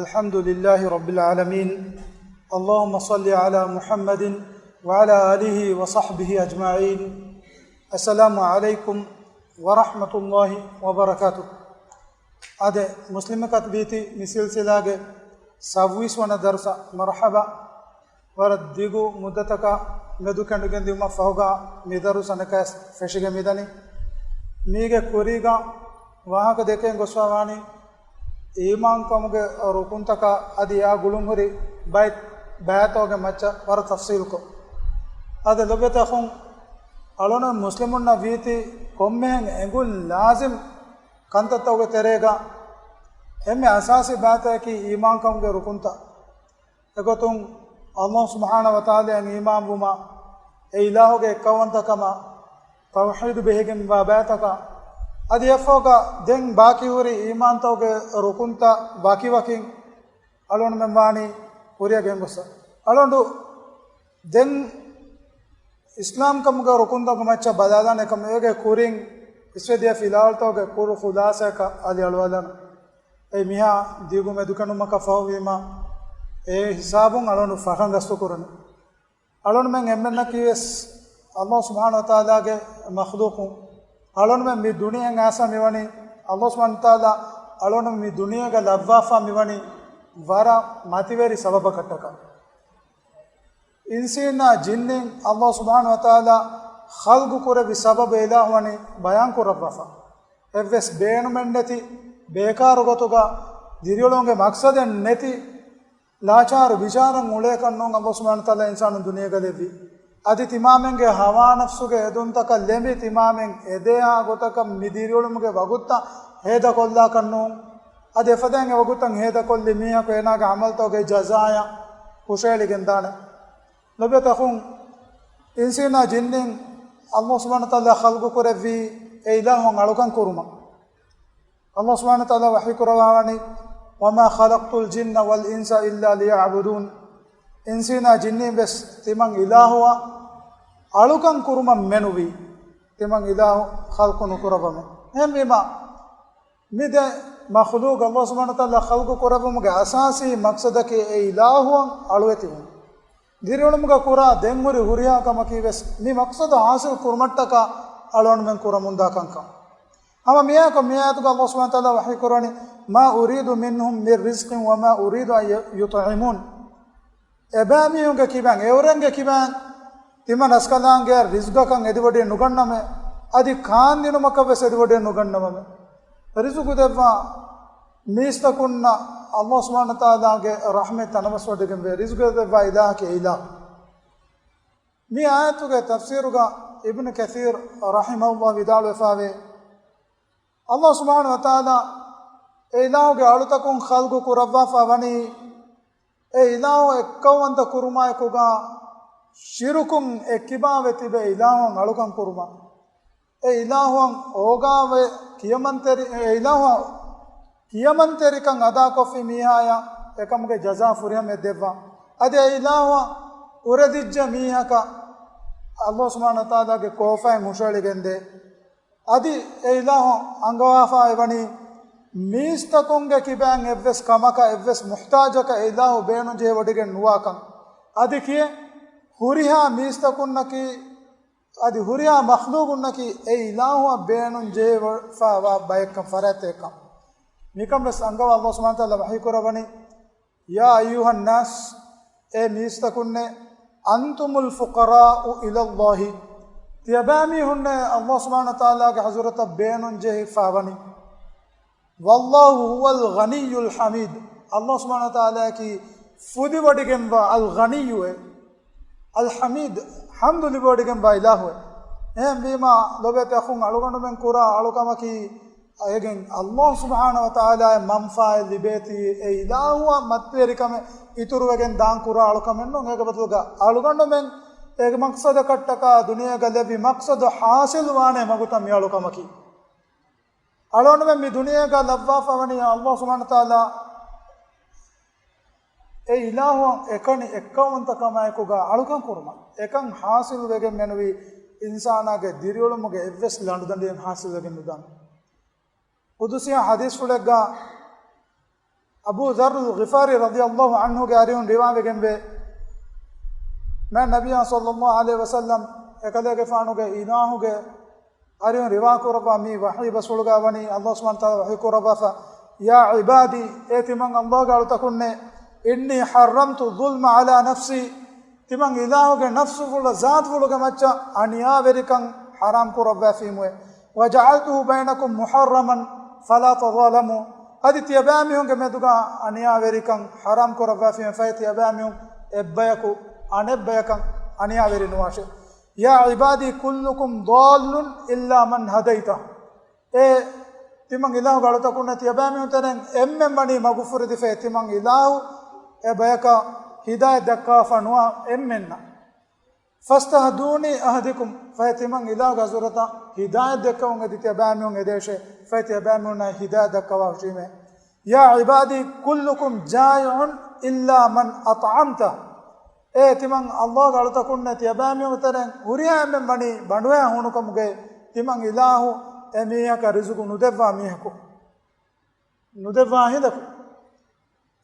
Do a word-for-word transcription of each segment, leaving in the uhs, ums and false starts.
الحمد لله رب العالمين. اللهم صل على محمد وعلى آله وصحبه أجمعين. السلام عليكم ورحمة الله وبركاته. އާދެ، މުސްލިމް އެކަތި ވީތީ މި ސިލްސިލާގެ ސައްވީސް ވަނަ ދަރުސަށް މަރުޙަބާ. ވަރަށް ދިގު މުއްދަތަކަށް މެދުކެނޑިގެން ދިއުމަށް ފަހުގަ މި ދަރުސް އަނެއްކާވެސް ފެށިގެން މިދަނީ. މީގެ ކުރީގަ ވާހަކަ ދެކެން ގޮސްފަ ވާނީ، އީމާންކަމުގެ ރުކުންތަކާ އަދި އާ ގުޅުންހުރި ބައި-، ބައިތަކުގެ މައްޗަށް ވަރަށް ތަފްސީލުކޮށް. އާދެ، ލޮބުވެތި އަޚުން، އަޅުން މުސްލިމުންނަށް ވީތީ ކޮންމެހެން އެނގުން ލާޒިމް ކަންތައްތަކުގެ ތެރޭގަ އެންމެ އަސާސީ ބައިތަކަކީ އީމާންކަމުގެ ރުކުންތައް. އެގޮތުން ﷲ ސުބްޙާނަހޫ ވަތަޢާލާއަށް އީމާންވުމާ، އެ އިލާހުގެ އެއްކައުވަންތަކަމާ، ތައުޙީދު ބެހިގެންވާ ބައިތަކާ، އަދި އެއަށްފަހުގަ ދެން ބާކީހުރި އީމާންތަކުގެ ރުކުންތައް ވަކިވަކިން އަޅުގަނޑުމެން ވާނީ ކުރިއަށް ގެންގޮސްފަ. އަޅުގަނޑު ދެން އިސްލާމްކަމުގެ ރުކުންތަކުގެ މައްޗަށް ބަލާލާނެ ކަމަށް އޭގެ ކުރިން އިސްވެދިޔަ ފިލާވަޅުތަކުގެ ކުރު ޚުލާސާއަކަށް އަލި އަޅުވާލާނަން. އެއީ މިހާ ދިގު މެދުކެނޑުމަކަށް ފަހުވީމަ، އެ ހިސާބުން އަޅުގަނޑު ފަށަން ދަސްތުކުރަނީ. އަޅުގަނޑުމެން އެންމެންނަކީވެސް ﷲ ސުބްޙާނަހޫ ވަތަޢާލާގެ މަޚްލޫޤުން. އަޅުގަނޑުމެން މި ދުނިޔެއަށް އައިސްފަ މިވަނީ، ﷲ ސުބްޙާނަހޫ ވަތަޢާލާ އަޅުގަނޑު މި ދުނިޔޭގަ ލައްވާފަ މިވަނީ ވަރަށް މަތިވެރި ސަބަބަކަށްޓަކާ. އިންސީންނާ ޖިންނިން ﷲ ސުބްޙާނަހޫ ވަތަޢާލާ ޚަލްޤު ކުރެއްވި ސަބަބު އެ އިލާހު ވަނީ ބަޔާން ކުރައްވާފަ. އެއްވެސް ބޭނުމެއްނެތި، ބޭކާރު ގޮތުގަ ދިރިއުޅުމުގެ މަޤްޞަދެއް ނެތި، ލާޗާރު ބިޗާރަ އުޅޭކަށްނޫން ﷲ ސުބްޙާނަހޫ ވަތަޢާލާ އިންސާނުން ދުނިޔޭގަ ލެއްވީ. އަދި ތިމާމެންގެ ހަވާ ނަފްސުގެ އެދުންތަކަށް ލެނބި ތިމާމެން އެދޭހާ ގޮތަކަށް މި ދިރިއުޅުމުގެ ވަގުތުތައް ހޭދަކޮށްލާކަށްނޫން. އަދި އެފަދައިން އެ ވަގުތުތައް ހޭދަކޮށްލި މީހަކު އޭނާގެ ޢަމަލުތަކުގެ ޖަޒާއަށް ހުށައެޅިގެންދާނެ. ލޮބުވެތި އަޚުން، އިންސީނާ ޖިންނިން ﷲ ސުބްޙާނަހޫ ވަތަޢާލާ ޚަލްޤު ކުރެއްވީ އެ އިލާހުއަށް އަޅުކަން ކުރުމަށް. ﷲ ސުބްޙާނަހޫ ވަތަޢާލާ ވަޙީ ކުރައްވާވަނީ، "وما خلقت الجن والإنس إلا ليعبدون." އިންސީނާ ޖިންނީން ވެސް ތިމަން އިލާހުއަށް އަޅުކަން ކުރުމަށް މެނުވީ، ތިމަން އިލާހު ޚަލްޤު ނުކުރައްވަމޭ. އެހެންވީމާ، މި ދެ މަޚްލޫޤު ﷲ ސުބްޙާނަހޫ ވަތަޢާލާ ޚަލްޤު ކުރެއްވުމުގެ އަސާސީ މަޤްޞަދަކީ އެ އިލާހުއަށް އަޅުވެތިވުން. ދިރިއުޅުމުގަ ކުރާ ދެން ހުރި ހުރިހާ ކަމަކީ ވެސް މި މަޤްޞަދު ޙާޞިލް ކުރުމަށްޓަކާ އަޅުގަނޑުމެން ކުރަމުންދާ ކަންކަން. ހަމަ މިއާއެކު މި އާޔަތުގަ ﷲ ސުބްޙާނަހޫ ވަތަޢާލާ ވަޙީ ކުރަނީ، "ما أريد منهم من رزق وما أريد أن يطعمون." އެބައިމީހުންގެ ކިބައިން، އެއުރެންގެ ކިބައިން ތިމަން ރަސްކަލާނގެ ރިޒްގަކަށް އެދިވޮޑިއެއް ނުގަންނަމޭ، އަދި ކާންދިނުމަކަށް ވެސް އެދިވޮޑިއެއް ނުގަންނަމަމޭ. ރިޒުގު ދެއްވާ މީސްތަކުންނަށް ﷲ ސުބްޙާނަހޫ ވަތަޢާލާގެ ރަޙްމަތް ތަނަވަސްވޮޑިގެންވޭ. ރިޒުގު ދެއްވާ އިލާހަކީ އެ އިލާހު. މި އާޔަތުގެ ތަފްސީރުގަ އިބްނު ކަޘީރު ރަޙިމަހުﷲ ވިދާޅުވެފައިވޭ، ﷲ ސުބްޙާނަހޫ ވަތަޢާލާ އެ އިލާހުގެ އަޅުތަކުން ޚަލްޤު ކުރައްވާފަ ވަނީ، އެ އިލާހު އެއްކައުވަންތަ ކުރުމާއެކުގަ ޝިރުކުން އެއްކިބާވެ ތިބެ އިލާހުއަށް އަޅުކަން ކުރުމަށް. އެ އިލާހުއަށް އޯގާވެ ކިޔަމަންތެރި-، އެ އިލާހުއަށް ކިޔަމަންތެރިކަން އަދާކޮށްފި މީހާޔަށް އެކަމުގެ ޖަޒާ ފުރިހަމަޔަށް ދެއްވާ. އަދި އެ އިލާހުއަށް އުރެދިއްޖެ މީހަކަށް ﷲ ސުބްޙާނަހޫ ވަތަޢާލާގެ ކޯފައިން ހުށައެޅިގެންދޭ. އަދި އެ އިލާހު އަންގަވާފަ އެވަނީ، މީސްތަކުންގެ ކިބައިން އެއްވެސް ކަމަކަށް އެއްވެސް މުޙްތާޖަކަށް އެ އިލާހު ބޭނުންޖެހިވޮޑިގެން ނުވާކަން. އަދި ކިޔޭ، ހުރިހާ މީސްތަކުންނަކީ، އަދި ހުރިހާ މަޚްލޫޤުންނަކީ އެ އިލާހުއަށް ބޭނުންޖެހިފައިވާ ބައެއްކަން، ފަރާތްތަކެއްކަން. މިކަން ވެސް އަންގަވާ ﷲ ސުބްޙާނަހޫ ވަތަޢާލާ ވަޙީ ކުރައްވަނީ، "يا أيها الناس، އޭ މީސްތަކުންނޭ، أنتم الفقراء إلى الله، ތިޔަބައިމީހުންނޭ ﷲ ސުބްޙާނަހޫ ވަތަޢާލާގެ ޙަޟްރަތަށް ބޭނުންޖެހިފައިވަނީ. والله هو الغني الحميد، ﷲ ސުބްޙާނަހޫ ވަތަޢާލާއަކީ ފުދިވޮޑިގެންވާ، އަލްޣަނިއްޔުއޭ، އަލްޙަމީދު، ޙަމްދު ލިބިވޮޑިގެންވާ އިލާހުއޭ. އެހެންވީމާ، ލޮބުވެތި އަޚުން، އަޅުގަނޑުމެން ކުރާ އަޅުކަމަކީ، އޭގެން ﷲ ސުބްޙާނަހޫ ވަތަޢާލާއަށް މަންފާއެއް ލިބޭތީ، އެ އިލާހުއަށް މަތިވެރިކަމެއް އިތުރުވެގެން ދާން ކުރާ އަޅުކަމެއް ނޫން. އޭގެ ބަދަލުގަ އަޅުގަނޑުމެން އޭގެ މަޤްޞަދަކަށްޓަކާ ދުނިޔޭގަ ލެއްވި މަޤްޞަދު ޙާޞިލުވާނޭ މަގުތައް މި އަޅުކަމަކީ. އަޅުގަނޑުމެން މި ދުނިޔޭގަ ލައްވާފަ ވަނީ ﷲ ސުބްޙާނަހޫ ވަތަޢާލާ އެ އިލާހުއަށް އެކަނި އެއްކައުވަންތަކަމާއެކުގަ އަޅުކަން ކުރުމަށް. އެކަން ޙާޞިލުވެގެން މެނުވީ އިންސާނާގެ ދިރިއުޅުމުގެ އެއްވެސް ލަނޑުދަނޑިއެއް ޙާޞިލުވެގެން ނުދާނެ. ޤުދުސީ ޙަދީޘްފުޅެއްގަ އަބޫ ޛައްރުލް ޣިފާރީ ރަޟިޔަﷲ ޢަންހުގެ އަރިހުން ރިވާވެގެންވޭ، މާތް ނަބިއްޔާ ޞައްލަﷲ ޢަލައިހި ވަސައްލަމް އެކަލޭގެފާނުގެ އިލާހުގެ އަރިހުން ރިވާ ކުރައްވާ މި ވަޙީ ބަސްފުޅުގަ ވަނީ ﷲ ސުބްޙާނަހޫ ވަތަޢާލާ ވަޙީ ކުރައްވާފަ، يا عبادي، އޭ ތިމަން ﷲގެ އަޅުތަކުންނޭ، إني حرمت الظلم على نفسي، ތިމަން އިލާހުގެ ނަފްސުފުޅަށް ޒާތުފުޅުގެ މައްޗަށް އަނިޔާވެރިކަން ޙަރާމް ކުރައްވާފީމުވެ. وجعلته بينكم محرما فلا تظالموا، އަދި ތިޔަބައިމީހުން މެދުގަ އަނިޔާވެރިކަން ޙަރާމް ކުރައްވާފީމެ، ފަހެ ތިޔަބައިމީހުން އެއްބަޔަކު އަނެއްބަޔަކަށް އަނިޔާވެރި ނުވާށޭ. يا عبادي كلكم ضال إلا من هديته، އޭ ތިމަން އިލާހުގެ އަޅުތަކުންނޭ، ތިޔަބައިމީހުން ތެރެއިން އެންމެން ވަނީ މަގުފުރެދިފައި، ތިމަން އިލާހު އެ ބަޔަކަށް ހިދާޔަތް ދައްކަވާފަ ނުވާ އެންމެންނަށް. فاستهدوني أهدكم، ފަހެ ތިމަން އިލާހުގެ ޙަޟްރަތަށް ހިދާޔަތް ދެއްކެވުން އެދި ތިޔަބައިމީހުން އެދޭށޭ، ފަހެ ތިޔަބައިމީހުންނަށް ހިދާޔަތް ދައްކަވާ ހުށީމޭ. يا عبادي كلكم جائع إلا من أطعمته، އޭ ތިމަން ﷲގެ އަޅުތަކުންނޭ، ތިޔަބައިމީހުން ތެރެއިން ހުރިހާ އެންމެން ވަނީ ބަނޑުވެ ހޫނުކަމުގައި، ތިމަން އިލާހު އެ މީހަކަށް ރިޒުގު ނުދެއްވާ މީހަކު، ނުދެއްވާ ހިނދަކު.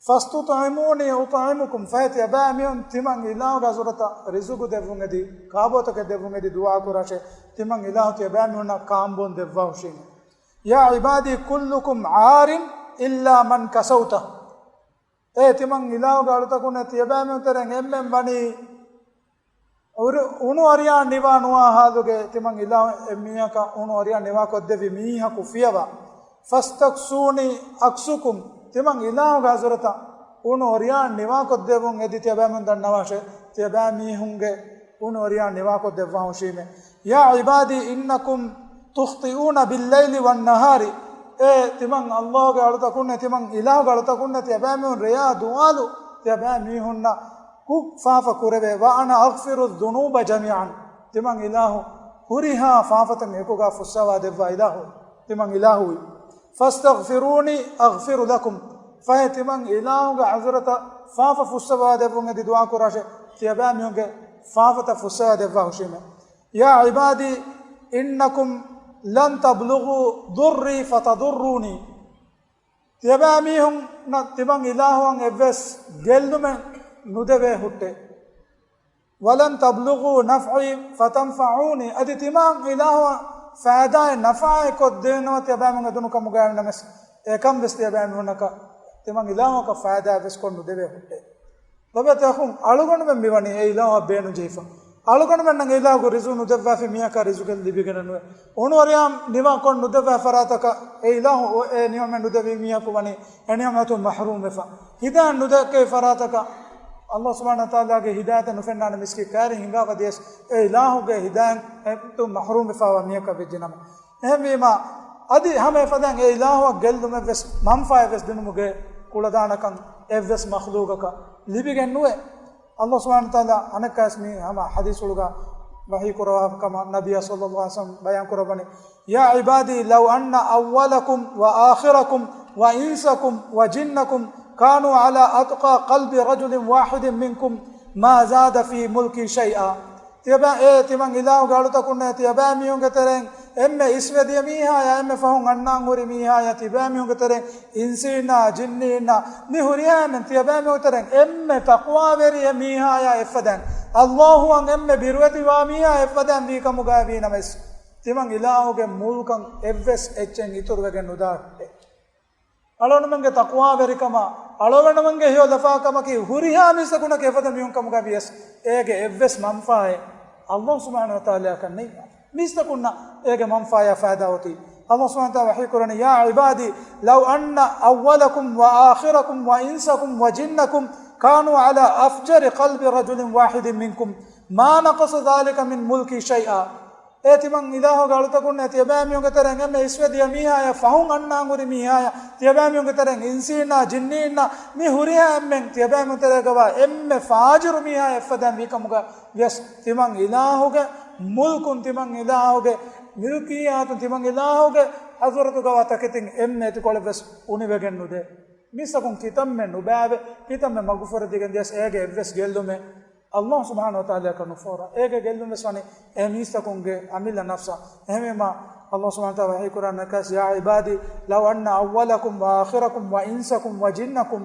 فاستطعموني أطعمكم، ފަހެ ތިޔަބައިމީހުން ތިމަން އިލާހުގެ ޙަޟްރަތަށް ރިޒުގު ދެއްވުން އެދި، ކާބޯތަކެއް ދެއްވުން އެދި ދުޢާ ކުރާށޭ، ތިމަން އިލާހު ތިޔަބައިމީހުންނަށް ކާންބޯން ދެއްވާ ހުށީމޭ. يا عبادي كلكم عار إلا من كسوته، އޭ ތިމަން އިލާހުގެ އަޅުތަކުންނޭ، ތިޔަބައިމީހުން ތެރެއިން އެންމެން ވަނީ އުރު-، އުނު އަރިޔާން ނިވާ ނުވާ ޙާލުގައި، ތިމަން އިލާހު އެ މީހަކަށް އުނު އަރިޔާން ނިވާކޮށްދެއްވި މީހަކު ފިޔަވާ. فاستكسوني أكسكم، ތިމަން އިލާހުގެ ޙަޟްރަތަށް އުނު އަރިޔާން ނިވާކޮށްދެއްވުން އެދި ތިޔަބައިމީހުން ދަންނަވާށޭ، ތިޔަބައިމީހުންގެ އުނު އަރިޔާން ނިވާކޮށްދެއްވާ ހުށީމޭ. يا عبادي إنكم تخطئون بالليل والنهار، އޭ ތިމަން ﷲގެ އަޅުތަކުންނޭ، ތިމަން އިލާހުގެ އަޅުތަކުންނޭ، ތިޔަބައިމީހުން ރެޔާ ދުވާލު ތިޔަބައިމީހުންނަށް ކުށް ފާފަ ކުރެވޭ. وأنا أغفر الذنوب جميعا، ތިމަން އިލާހު ހުރިހާ ފާފަތައް އެކުގަ ފުއްސަވާ ދެއްވާ އިލާހު، ތިމަން އިލާހު. فاستغفروني أغفر لكم، ފަހެ ތިމަން އިލާހުގެ ޙަޟްރަތަށް ފާފަ ފުއްސަވާ ދެއްވުން އެދި ދުޢާ ކުރާށޭ، ތިޔަބައިމީހުންގެ ފާފަތައް ފުއްސަވާ ދެއްވާ ހުށީމޭ. يا عبادي إنكم لن تبلغوا ضري فتضروني، ތިޔަބައިމީހުންނަށް ތިމަން އިލާހުއަށް އެއްވެސް ގެއްލުމެއް ނުދެވޭ ހުއްޓޭ. ولن تبلغوا نفعي فتنفعوني، އަދި ތިމަން އިލާހުއަށް ފައިދާއެއް ނަފްޢެއް ކޮށްދޭނަމަ ތިޔަބައިމީހުން އެދުނު ކަމުގައި ނަމަވެސް، އެކަން ވެސް ތިޔަބައިމީހުންނަކަށް ތިމަން އިލާހުއަކަށް ފައިދާއެއް ވެސް ކޮށް ނުދެވޭ ހުއްޓޭ. ލޮބުވެތި އަޚުން، އަޅުގަނޑުމެން މިވަނީ އެ އިލާހުއަށް ބޭނުންޖެހިފަ. އަޅުގަނޑުމެންނަށް އެ އިލާހުގެ ރިޒުގު ނުދެއްވާފި މީހަކަށް ރިޒުގެއް ލިބިގެނެއް ނުވޭ. އުނު އަރިޔާން ނިވާކޮށް ނުދެއްވާ ފަރާތަކަށް އެ އިލާހު އެ ނިޢުމަތް ނުދެއްވި މީހަކު ވަނީ އެ ނިޢުމަތުން މަޙްރޫމްވެފަ. ހިދާޔަތް ނުދެއްކެވި ފަރާތަކަށް ﷲ ސުބްޙާނަހޫ ވަތަޢާލާގެ ހިދާޔަތެއް ނުފެންނާނެ މިސްކިތް ކައިރި ހިނގާފަ ދިޔަސް އެ އިލާހުގެ ހިދާޔަތުން މަޙްރޫމްވެފަވާ މީހަކަށް ވެއްޖެނަމަ. އެހެންވީމާ، އަދި ހަމަ އެފަދައިން އެ އިލާހުއަށް ގެއްލުމެއްވެސް މަންފާއެއްވެސް ދިނުމުގެ ކުޅަދާނަކަން އެއްވެސް މަޚްލޫޤަކަށް ލިބިގެން ނުވޭ. ﷲ ސުބްޙާނަހޫ ވަތަޢާލާ އަނެއްކާވެސް މި ހަމަ ޙަދީޘްފުޅުގަ ވަޙީ ކުރައްވާ ކަމަށް ނަބިއްޔާ ޞައްލަﷲ ޢަލައިހި ވަސައްލަމް ބަޔާން ކުރައްވަނީ، يا عبادي لو أن أولكم وآخركم وإنسكم وجنكم كانوا على أتقى قلب رجل واحد منكم ما زاد في ملكي شيئا. ތިޔަބައި، އޭ ތިމަން އިލާހުގެ އަޅުތަކުންނޭ، ތިޔަބައިމީހުންގެ ތެރެއިން އެންމެ އިސްވެދިޔަ މީހާޔާ، އެންމެ ފަހުން އަންނާން ހުރި މީހާޔާ، ތިޔަބައިމީހުންގެ ތެރެއިން އިންސީންނާ، ޖިންނީންނާ، މި ހުރިހާ އެންމެން ތިޔަބައިމީހުންގެ ތެރެއިން އެންމެ ތަޤްވާވެރިޔެއް މީހާޔާ އެއްފަދައިން، ﷲ އަށް އެންމެ ބިރުވެތިވާ މީހާ އެއްފަދައިން ވީ ކަމުގައި ވީ ނަމަވެސް، ތިމަން އިލާހުގެ މުލްކަށް އެއްވެސް އެއްޗެއް އިތުރުވެގެން ނުދާށޭ. އަޅުގަނޑުމެންގެ ތަޤްވާވެރިކަމާ، އަޅުގަނޑުމެންގެ ހެޔޮލަފާކަމަކީ، ހުރިހާ މީސްތަކުންނަކީ އެފަދަ މީހުން ކަމުގައި ވިޔަސް، އޭގެ އެއްވެސް މަންފާއެއް ﷲ ސުބްޙާނަހޫ ވަތަޢާލާއަކަށް ނެތް. މީސްތަކުންނަށް އޭގެ މަންފާޔާ ފައިދާ އޮތީ. ﷲ ސުބްޙާނަހޫ ވަތަޢާލާ ވަޙީ ކުރަނީ، يا عبادي لو أن أولكم وآخركم وإنسكم وجنكم كانوا على أفجر قلب رجل واحد منكم ما نقص ذلك من ملكي شيئا. އޭ ތިމަން އިލާހުގެ އަޅުތަކުންނޭ، ތިޔަބައިމީހުންގެ ތެރެއިން އެންމެ އިސްވެދިޔަ މީހާޔާ، ފަހުން އަންނާން ހުރި މީހާޔާ، ތިޔަބައިމީހުންގެ ތެރެއިން އިންސީންނާ، ޖިންނީންނާ، މި ހުރިހާ އެންމެން ތިޔަބައިމީހުންގެ ތެރޭގަވާ އެންމެ ފާޖިރު މީހާ އެއްފަދައިން ވީ ކަމުގަ ވިޔަސް، ތިމަން އިލާހުގެ މުލްކުން، ތިމަން އިލާހުގެ މިލްކިއްޔާތުން، ތިމަން އިލާހުގެ ޙަޟްރަތުގަވާ ތަކެތިން އެންމެ އެތިކޮޅެއްވެސް އުނިވެގެން ނުދޭ. މީސްތަކުން ކިތަންމެ ނުބައިވެ، ކިތަންމެ މަގުފުރެދިގެން ދިޔަސް އޭގެ އެއްވެސް ގެއްލުމެއް ﷲ ސުބްޙާނަހޫ ވަތަޢާލާއަކަށް ނުފޯރާ. އޭގެ ގެއްލުން ވެސް ވަނީ އެ މީސްތަކުންގެ އަމިއްލަ ނަފްސަށް. އެހެންވީމާ، الله سبحانه وتعالى وحي قرآن نكاس: يا عبادي لو أن أولكم وآخركم وإنسكم وجنكم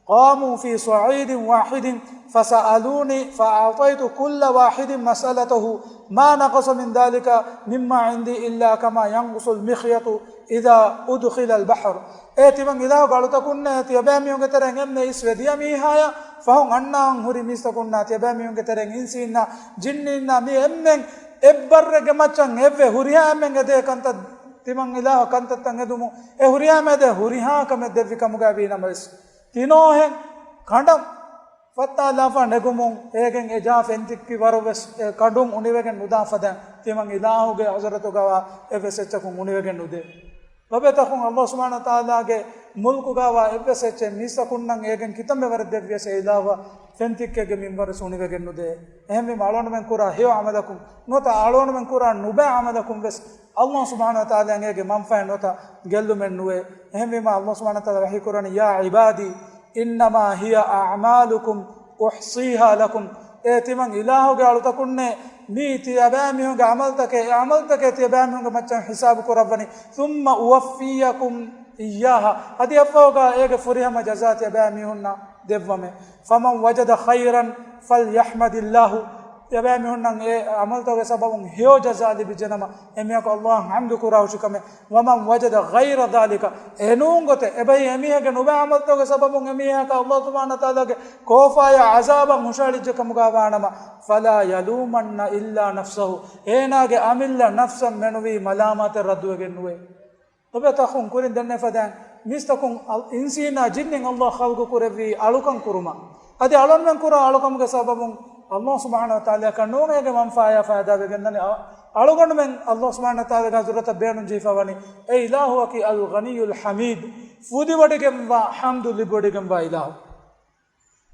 قاموا في صعيد واحد فسألوني فأعطيت كل واحد مسألته ما نقص من ذلك مما عندي إلا كما ينقص المخيط إذا أدخل البحر. އޭ ތިމަން އިލާހުގެ އަޅުތަކުންނޭ، ތިޔަބައިމީހުންގެ ތެރެއިން އެންމެ އިސްވެ ދިޔަ މީހާޔަށް ފަހުން އަންނާން ހުރި މީސްތަކުންނާ، ތިޔަބައިމީހުންގެ ތެރެއިން އިންސީންނާ ޖިންނީންނާ މި އެންމެން އެއްބައްރެއްގެ މައްޗަށް އެއްވެ ހުރިހާ އެންމެން އެދޭ ކަންތައް، ތިމަން އިލާހު ކަންތައްތައް އެދުމުން އެ ހުރިހާ އެންމެން އެދޭ ހުރިހާ ކަމެއް ދެއްވި ކަމުގައި ވީ ނަމަވެސް، ތިނޯހެން ކަނޑަށް ފައްތާލާފަ ނެގުމުން އޭގެން އެޖާ ފެންތިއްކި ވަރު ވެސް އެ ކަނޑުން އުނިވެގެން ނުދާ ފަދައިން ތިމަން އިލާހުގެ ޙަޟްރަތުގަވާ އެއްވެސް އެއްޗަކުން އުނިވެގެން ނުދޭ. ލޮބުވެތި އަޚުން، ﷲ ސުބްޙާނަހޫ ވަތަޢާލާގެ މުލްކުގަވާ އެއްވެސް އެއްޗެއް މީސްތަކުންނަށް އޭގެން ކިތަންމެ ވަރެއް ދެއްވިޔަސް އެ އިލާހުއަށް ފެންތިއްކެއްގެ މިންވަރުވެސް އުނިވެގެން ނުދޭ. އެހެންވީމަ އަޅުގަނޑުމެން ކުރާ ހެޔޮ ޢަމަލަކުން ނުވަތަ އަޅުގަނޑުމެން ކުރާ ނުބައި ޢަމަލަކުން ވެސް ﷲ ސުބްޙާނަހޫ ވަތަޢާލާއަށް އޭގެ މަންފާއެއް ނުވަތަ ގެއްލުމެއް ނުވޭ. އެހެންވީމަ ﷲ ސުބްޙާނަހޫ ވަތަޢާލާ ވަޙީ ކުރަނީ: يا عبادي إنما هي أعمالكم أحصيها لكم. އޭ ތިމަން އިލާހުގެ އަޅުތަކުންނޭ، މީ ތިޔަބައިމީހުންގެ ޢަމަލުތަކޭ، އެ ޢަމަލުތަކޭ ތިޔަބައިމީހުންގެ މައްޗަށް ޙިސާބު ކުރައްވަނީ. ثم أوفيكم إياها. އަދި އެއަށްފަހުގަ އޭގެ ފުރިހަމަ ޖަޒާ ތިޔަބައިމީހުންނަށް ދެއްވަމޭ. فمن وجد خيرا فليحمد الله. ތިޔަބައިމީހުންނަށް އެ ޢަމަލުތަކުގެ ސަބަބުން ހެޔޮ ޖަޒާ ލިބިއްޖެނަމަ، އެމީހަކު ﷲ އަށް ޙަމްދު ކުރާ ހުށިކަމެއް. ومن وجد غير ذلك، އެނޫން ގޮތެއް، އެބަހީ އެމީހެއްގެ ނުބައި ޢަމަލުތަކުގެ ސަބަބުން އެމީހަކަށް ﷲ ސުބްޙާނަހޫ ވަތަޢާލާގެ ކޯފާޔާ ޢަޒާބަށް ހުށަހެޅިއްޖެ ކަމުގަ ވާނަމަ، فلا يلومن إلا نفسه، އޭނާގެ އަމިއްލަ ނަފްސަށް މެނުވީ މަލާމާތެއް ރައްދުވެގެން ނުވޭ. ލޮބުވެތި އަޚުން، ކުރިން ދެންނެވި ފަދައިން މީސްތަކުން އަލް-، އިންސީންނާ ޖިންނިން ﷲ ޚަލްޤު ކުރެއްވީ އަޅުކަން ކުރުމަށް. އަދި އަޅުގަނޑުމެން ކުރާ އަޅުކަމުގެ ސަބަބުން ﷲ ސުބްޙާނަހޫ ވަތަޢާލާއަކަށް ނޫން އޭގެ މަންފާޔާ ފައިދާ ވެގެންދަނީ. އަ-، އަޅުގަނޑުމެން ﷲ ސުބްޙާނަހޫ ވަތަޢާލާގެ ޙަޟްރަތަށް ބޭނުންޖެހިފަ ވަނީ. އެ އިލާހުއަކީ އަލްޣަނިއްޔުލް ޙަމީދު، ފުދިވޮޑިގެންވާ، ޙަމްދު ލިބިވޮޑިގެންވާ އިލާހު.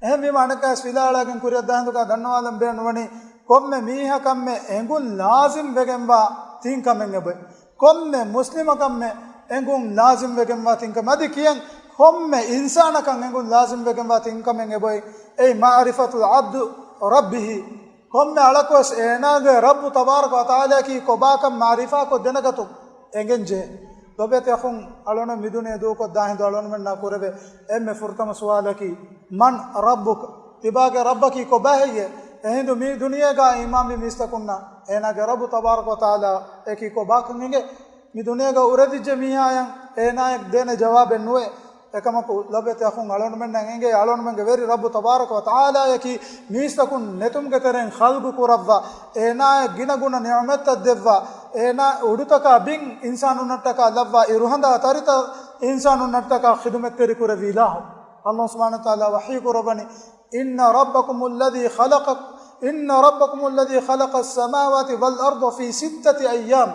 އެހެންވީމަ އަނެއްކާވެސް ފިލާވަޅާގެން ކުރިއަށްދާ ހިނދުގަ ދަންނަވާލަން ބޭނުންވަނީ، ކޮންމެ މީހަކަށްމެ އެނގުން ލާޒިމް ވެގެންވާ ތިން ކަމެއް އެބައޮތް. ކޮންމެ މުސްލިމަކަށްމެ އެނގުން ލާޒިމް ވެގެންވާ ތިން ކަމެއް. އަދި ކިޔަން، ކޮންމެ އިންސާނަކަށް އެނގުން ލާޒިމް ވެގެންވާ ތިން ކަމެއް އެބައޮތް. އެއީ، معرفة العبد ربه. ކޮންމެ އަޅަކުވެސް އޭނާގެ ރައްބު ތަބާރަކަ ވަތަޢާލާއަކީ ކޮބާކަން މަޢުރިފާކޮށް ދެނެގަތުން އެނގެންޖެހޭ. ލޮބުވެތި އަޚުން، އަޅުގަނޑު މި ދުނިޔެ ދޫކޮށްދާ ހިނދު އަޅުގަނޑުމެންނާ ކުރެވޭ އެންމެ ފުރަތަމަ ސުވާލަކީ، من ربك؟ ތިބާގެ ރައްބަކީ ކޮބާ ހެއްޔޭ؟ އެހިނދު މި ދުނިޔޭގަ އީމާންވި މީސްތަކުންނަށް އޭނާގެ ރައްބު ތަބާރަކަ ވަތަޢާލާ އެކީ ކޮބާކަން އެނގޭ؟ މި ދުނިޔޭގަ އުރެދިއްޖެ މީހާޔަށް އޭނާޔަށް ދޭނެ ޖަވާބެއް ނުވޭ. އެކަމަކު، ލޮބުވެތި އަޚުން، އަޅުގަނޑުމެންނަށް އެނގޭ، އަޅުގަނޑުމެންގެ ވެރި ރައްބު ތަބާރަކަ ވަތަޢާލާއަކީ މީސްތަކުން ނެތުމުގެ ތެރެއިން ޚަލްޤު ކުރައްވާ، އޭނާޔަށް ގިނަގުނަ ނިޢުމަތްތައް ދެއްވާ، އޭނާ އުޑުތަކާ ބިން އިންސާނުންނަށްޓަކާ ލައްވާ، އިރުހަނދާ ތަރިތައް އިންސާނުންނަށްޓަކާ ޚިދުމަތްތެރި ކުރެއްވި އިލާހު. ﷲ ސުބްޙާނަހޫ ވަތަޢާލާ ވަޙީ ކުރައްވަނީ، إن ربكم الذي خلق، إن ربكم الذي خلق السماوات والأرض في ستة أيام.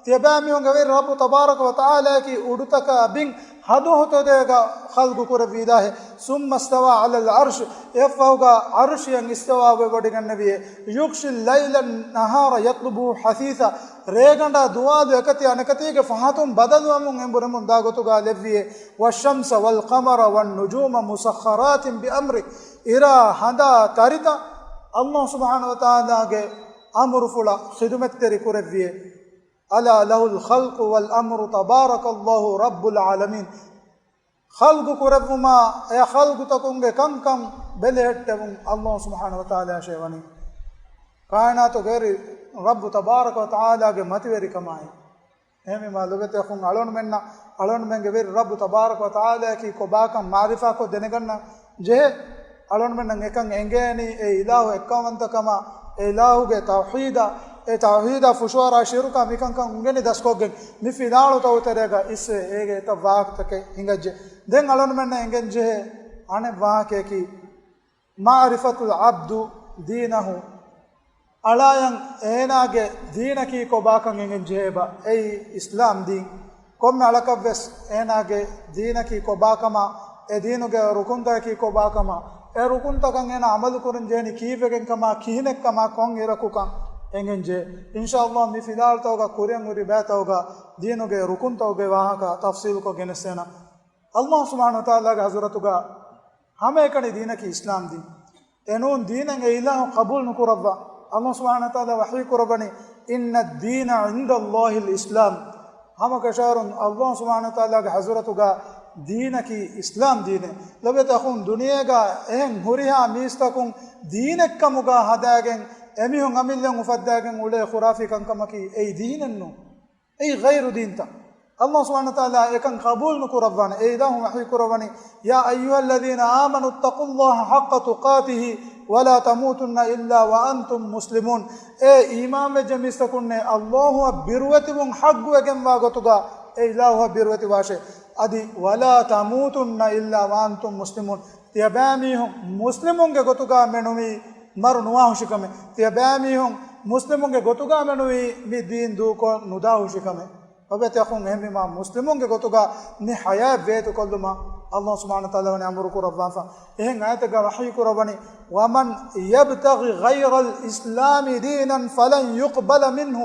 ތިޔަބައިމީހުންގެ ވެރި ރައްބު ތަބާރަކަ ވަތަޢާލާއަކީ އުޑުތަކާ ބިން ހަ ދުވަހު ތެދޭގަ ޚަލްޤު ކުރެއްވި އިލާހެއް. ثم استوى على العرش، އެއަށްފަހުގަ ޢަރުޝިއަށް އިސްތިވާވެވޮޑިގެންނެވިއޭ. يغشي الليل النهار يطلبه حثيثا، ރޭގަނޑާ ދުވާލު އެކަތި އަނެކަތީގެ ފަހަތުން ބަދަލުވަމުން އެނބުރެމުން ދާ ގޮތުގަ ލެއްވިއޭ. والشمس والقمر والنجوم مسخرات بأمره، އިރާ ހަނދާ ތަރިތައް ﷲ ސުބްޙާނަހޫ ވަތަޢާލާގެ އަމުރުފުޅަށް ޚިދުމަތްތެރި ކުރެއްވިއޭ. ألا له الخلق والأمر تبارك الله رب العالمين. ޚަލްޤު ކުރެއްވުމާ، އެ ޚަލްޤުތަކުންގެ ކަންކަން ބެލެހެއްޓެވުން ﷲ ސުބްޙާނަހޫ ވަތަޢާލާއަށޭ ވަނީ. ކާއިނާތުގެ ވެރި ރައްބު ތަބާރަކަ ވަތަޢާލާގެ މަތިވެރިކަމާއި. އެހެންވީމާ ލޮބުވެތި އަޚުން، އަޅުގަނޑުމެންނަށް އަޅުގަނޑުމެންގެ ވެރި ރައްބު ތަބާރަކަ ވަތަޢާލާއަކީ ކޮބާކަން މަޢުރިފާކޮށް ދެނެގަންނަން ޖެހޭ. އަޅުގަނޑުމެންނަށް އެކަން އެނގޭނީ އެ އިލާހު އެއްކައުވަންތަކަމާ، އެ އިލާހުގެ ތައުޙީދާ، އެ ތައުޙީދާ ފުށުއަރާ ޝިރުކާ މިކަންކަން އުނގެނި ދަސްކޮށްގެން މި ފިލާވަޅުތަކުގެ ތެރޭގަ އިސްވެ އޭގެ އެތައް ވާހަކަތަކެއް ހިނގައްޖެ. ދެން އަޅުގަނޑުމެންނަށް އެނގެން ޖެހޭ އަނެއް ވާހަކަޔަކީ، معرفة العبد دينه، އަޅާޔަށް އޭނާގެ ދީނަކީ ކޮބާކަން އެނގެން ޖެހޭބާ، އެއީ އިސްލާމް ދީން. ކޮންމެ އަޅަކަށްވެސް އޭނާގެ ދީނަކީ ކޮބާކަމާ، އެ ދީނުގެ ރުކުންތަކަކީ ކޮބާކަމާ، އެ ރުކުންތަކަށް އޭނާ ޢަމަލު ކުރަން ޖެހެނީ ކީއްވެގެންކަމާ، ކިހިނެއްކަމާ، ކޮން އިރަކުކަން އެނގެން ޖެހޭ. އިންޝާﷲ މި ފިލާވަޅުތަކުގަ ކުރިއަށް ހުރި ބައިތަކުގަ ދީނުގެ ރުކުންތަކުގެ ވާހަކަ ތަފްޞީލުކޮށް ގެނެސްދޭނަން. ﷲ ސުބްޙާނަހޫ ވަތަޢާލާގެ ޙަޟްރަތުގަ ހަމައެކަނި ދީނަކީ އިސްލާމް ދީން. އެނޫން ދީނެއް އެ އިލާހު ޤަބޫލު ނުކުރައްވާ. ﷲ ސުބްޙާނަހޫ ވަތަޢާލާ ވަޙީ ކުރައްވަނީ، إن الدين عند الله الإسلام. ހަމަކަށަވަރުން އައްލާހު ސުބްޙާނަހު ވަތަޢާލާގެ ޙަޟްރަތުގަ ދީނަކީ އިސްލާމް ދީނެއް. ލޮބުވެތި އަޚުން، ދުނިޔޭގަ އެހެން ހުރިހާ މީސްތަކުން ދީނެއްކަމުގަ ހަދާގެން އެމީހުން އަމިއްލައިން އުފައްދާގެން އުޅޭ ޚުރާފީ ކަންކަމަކީ އެއީ ދީނެއް ނޫން. އެއީ ޣައިރު ދީންތައް. އައްލާހު ސުބްޙާނަހު ވަތަޢާލާ އެކަން ޤަބޫލު ނުކުރައްވާނެ. އެ އިލާހު ވަޙީ ކުރައްވަނީ، يا أيها الذين آمنوا اتقوا الله حق تقاته ولا تموتن إلا وأنتم مسلمون. އޭ އީމާންވެއްޖެ މީސްތަކުންނޭ، އައްލާހުއަށް ބިރުވެތިވުން ޙައްޤުވެގެންވާ ގޮތުގަ އެ އިލާހުއަށް ބިރުވެތިވާށޭ. އަދި، ولا تموتن إلا وأنتم مسلمون. ތިޔަބައިމީހުން މުސްލިމުންގެ ގޮތުގަ މެނުވީ މަރު ނުވާހުށިކަމެއް. ތިޔަބައިމީހުން މުސްލިމުންގެ ގޮތުގަ މެނުވީ މި ދީން ދޫކޮށް ނުދާހުށިކަމެއް. ލޮބުވެތި އަޚުން، އެހެންވީމާ މުސްލިމުންގެ ގޮތުގަ މި ޙަޔާތް ވޭތުކޮށްލުމަށް އައްލާހު ސުބްޙާނަހު ވަތަޢާލާ ވަނީ އަމުރު ކުރައްވާފަ. އެހެން އާޔަތެއްގަ ވަޙީ ކުރައްވަނީ، ومن يبتغ غير الإسلام دينا فلن يقبل منه.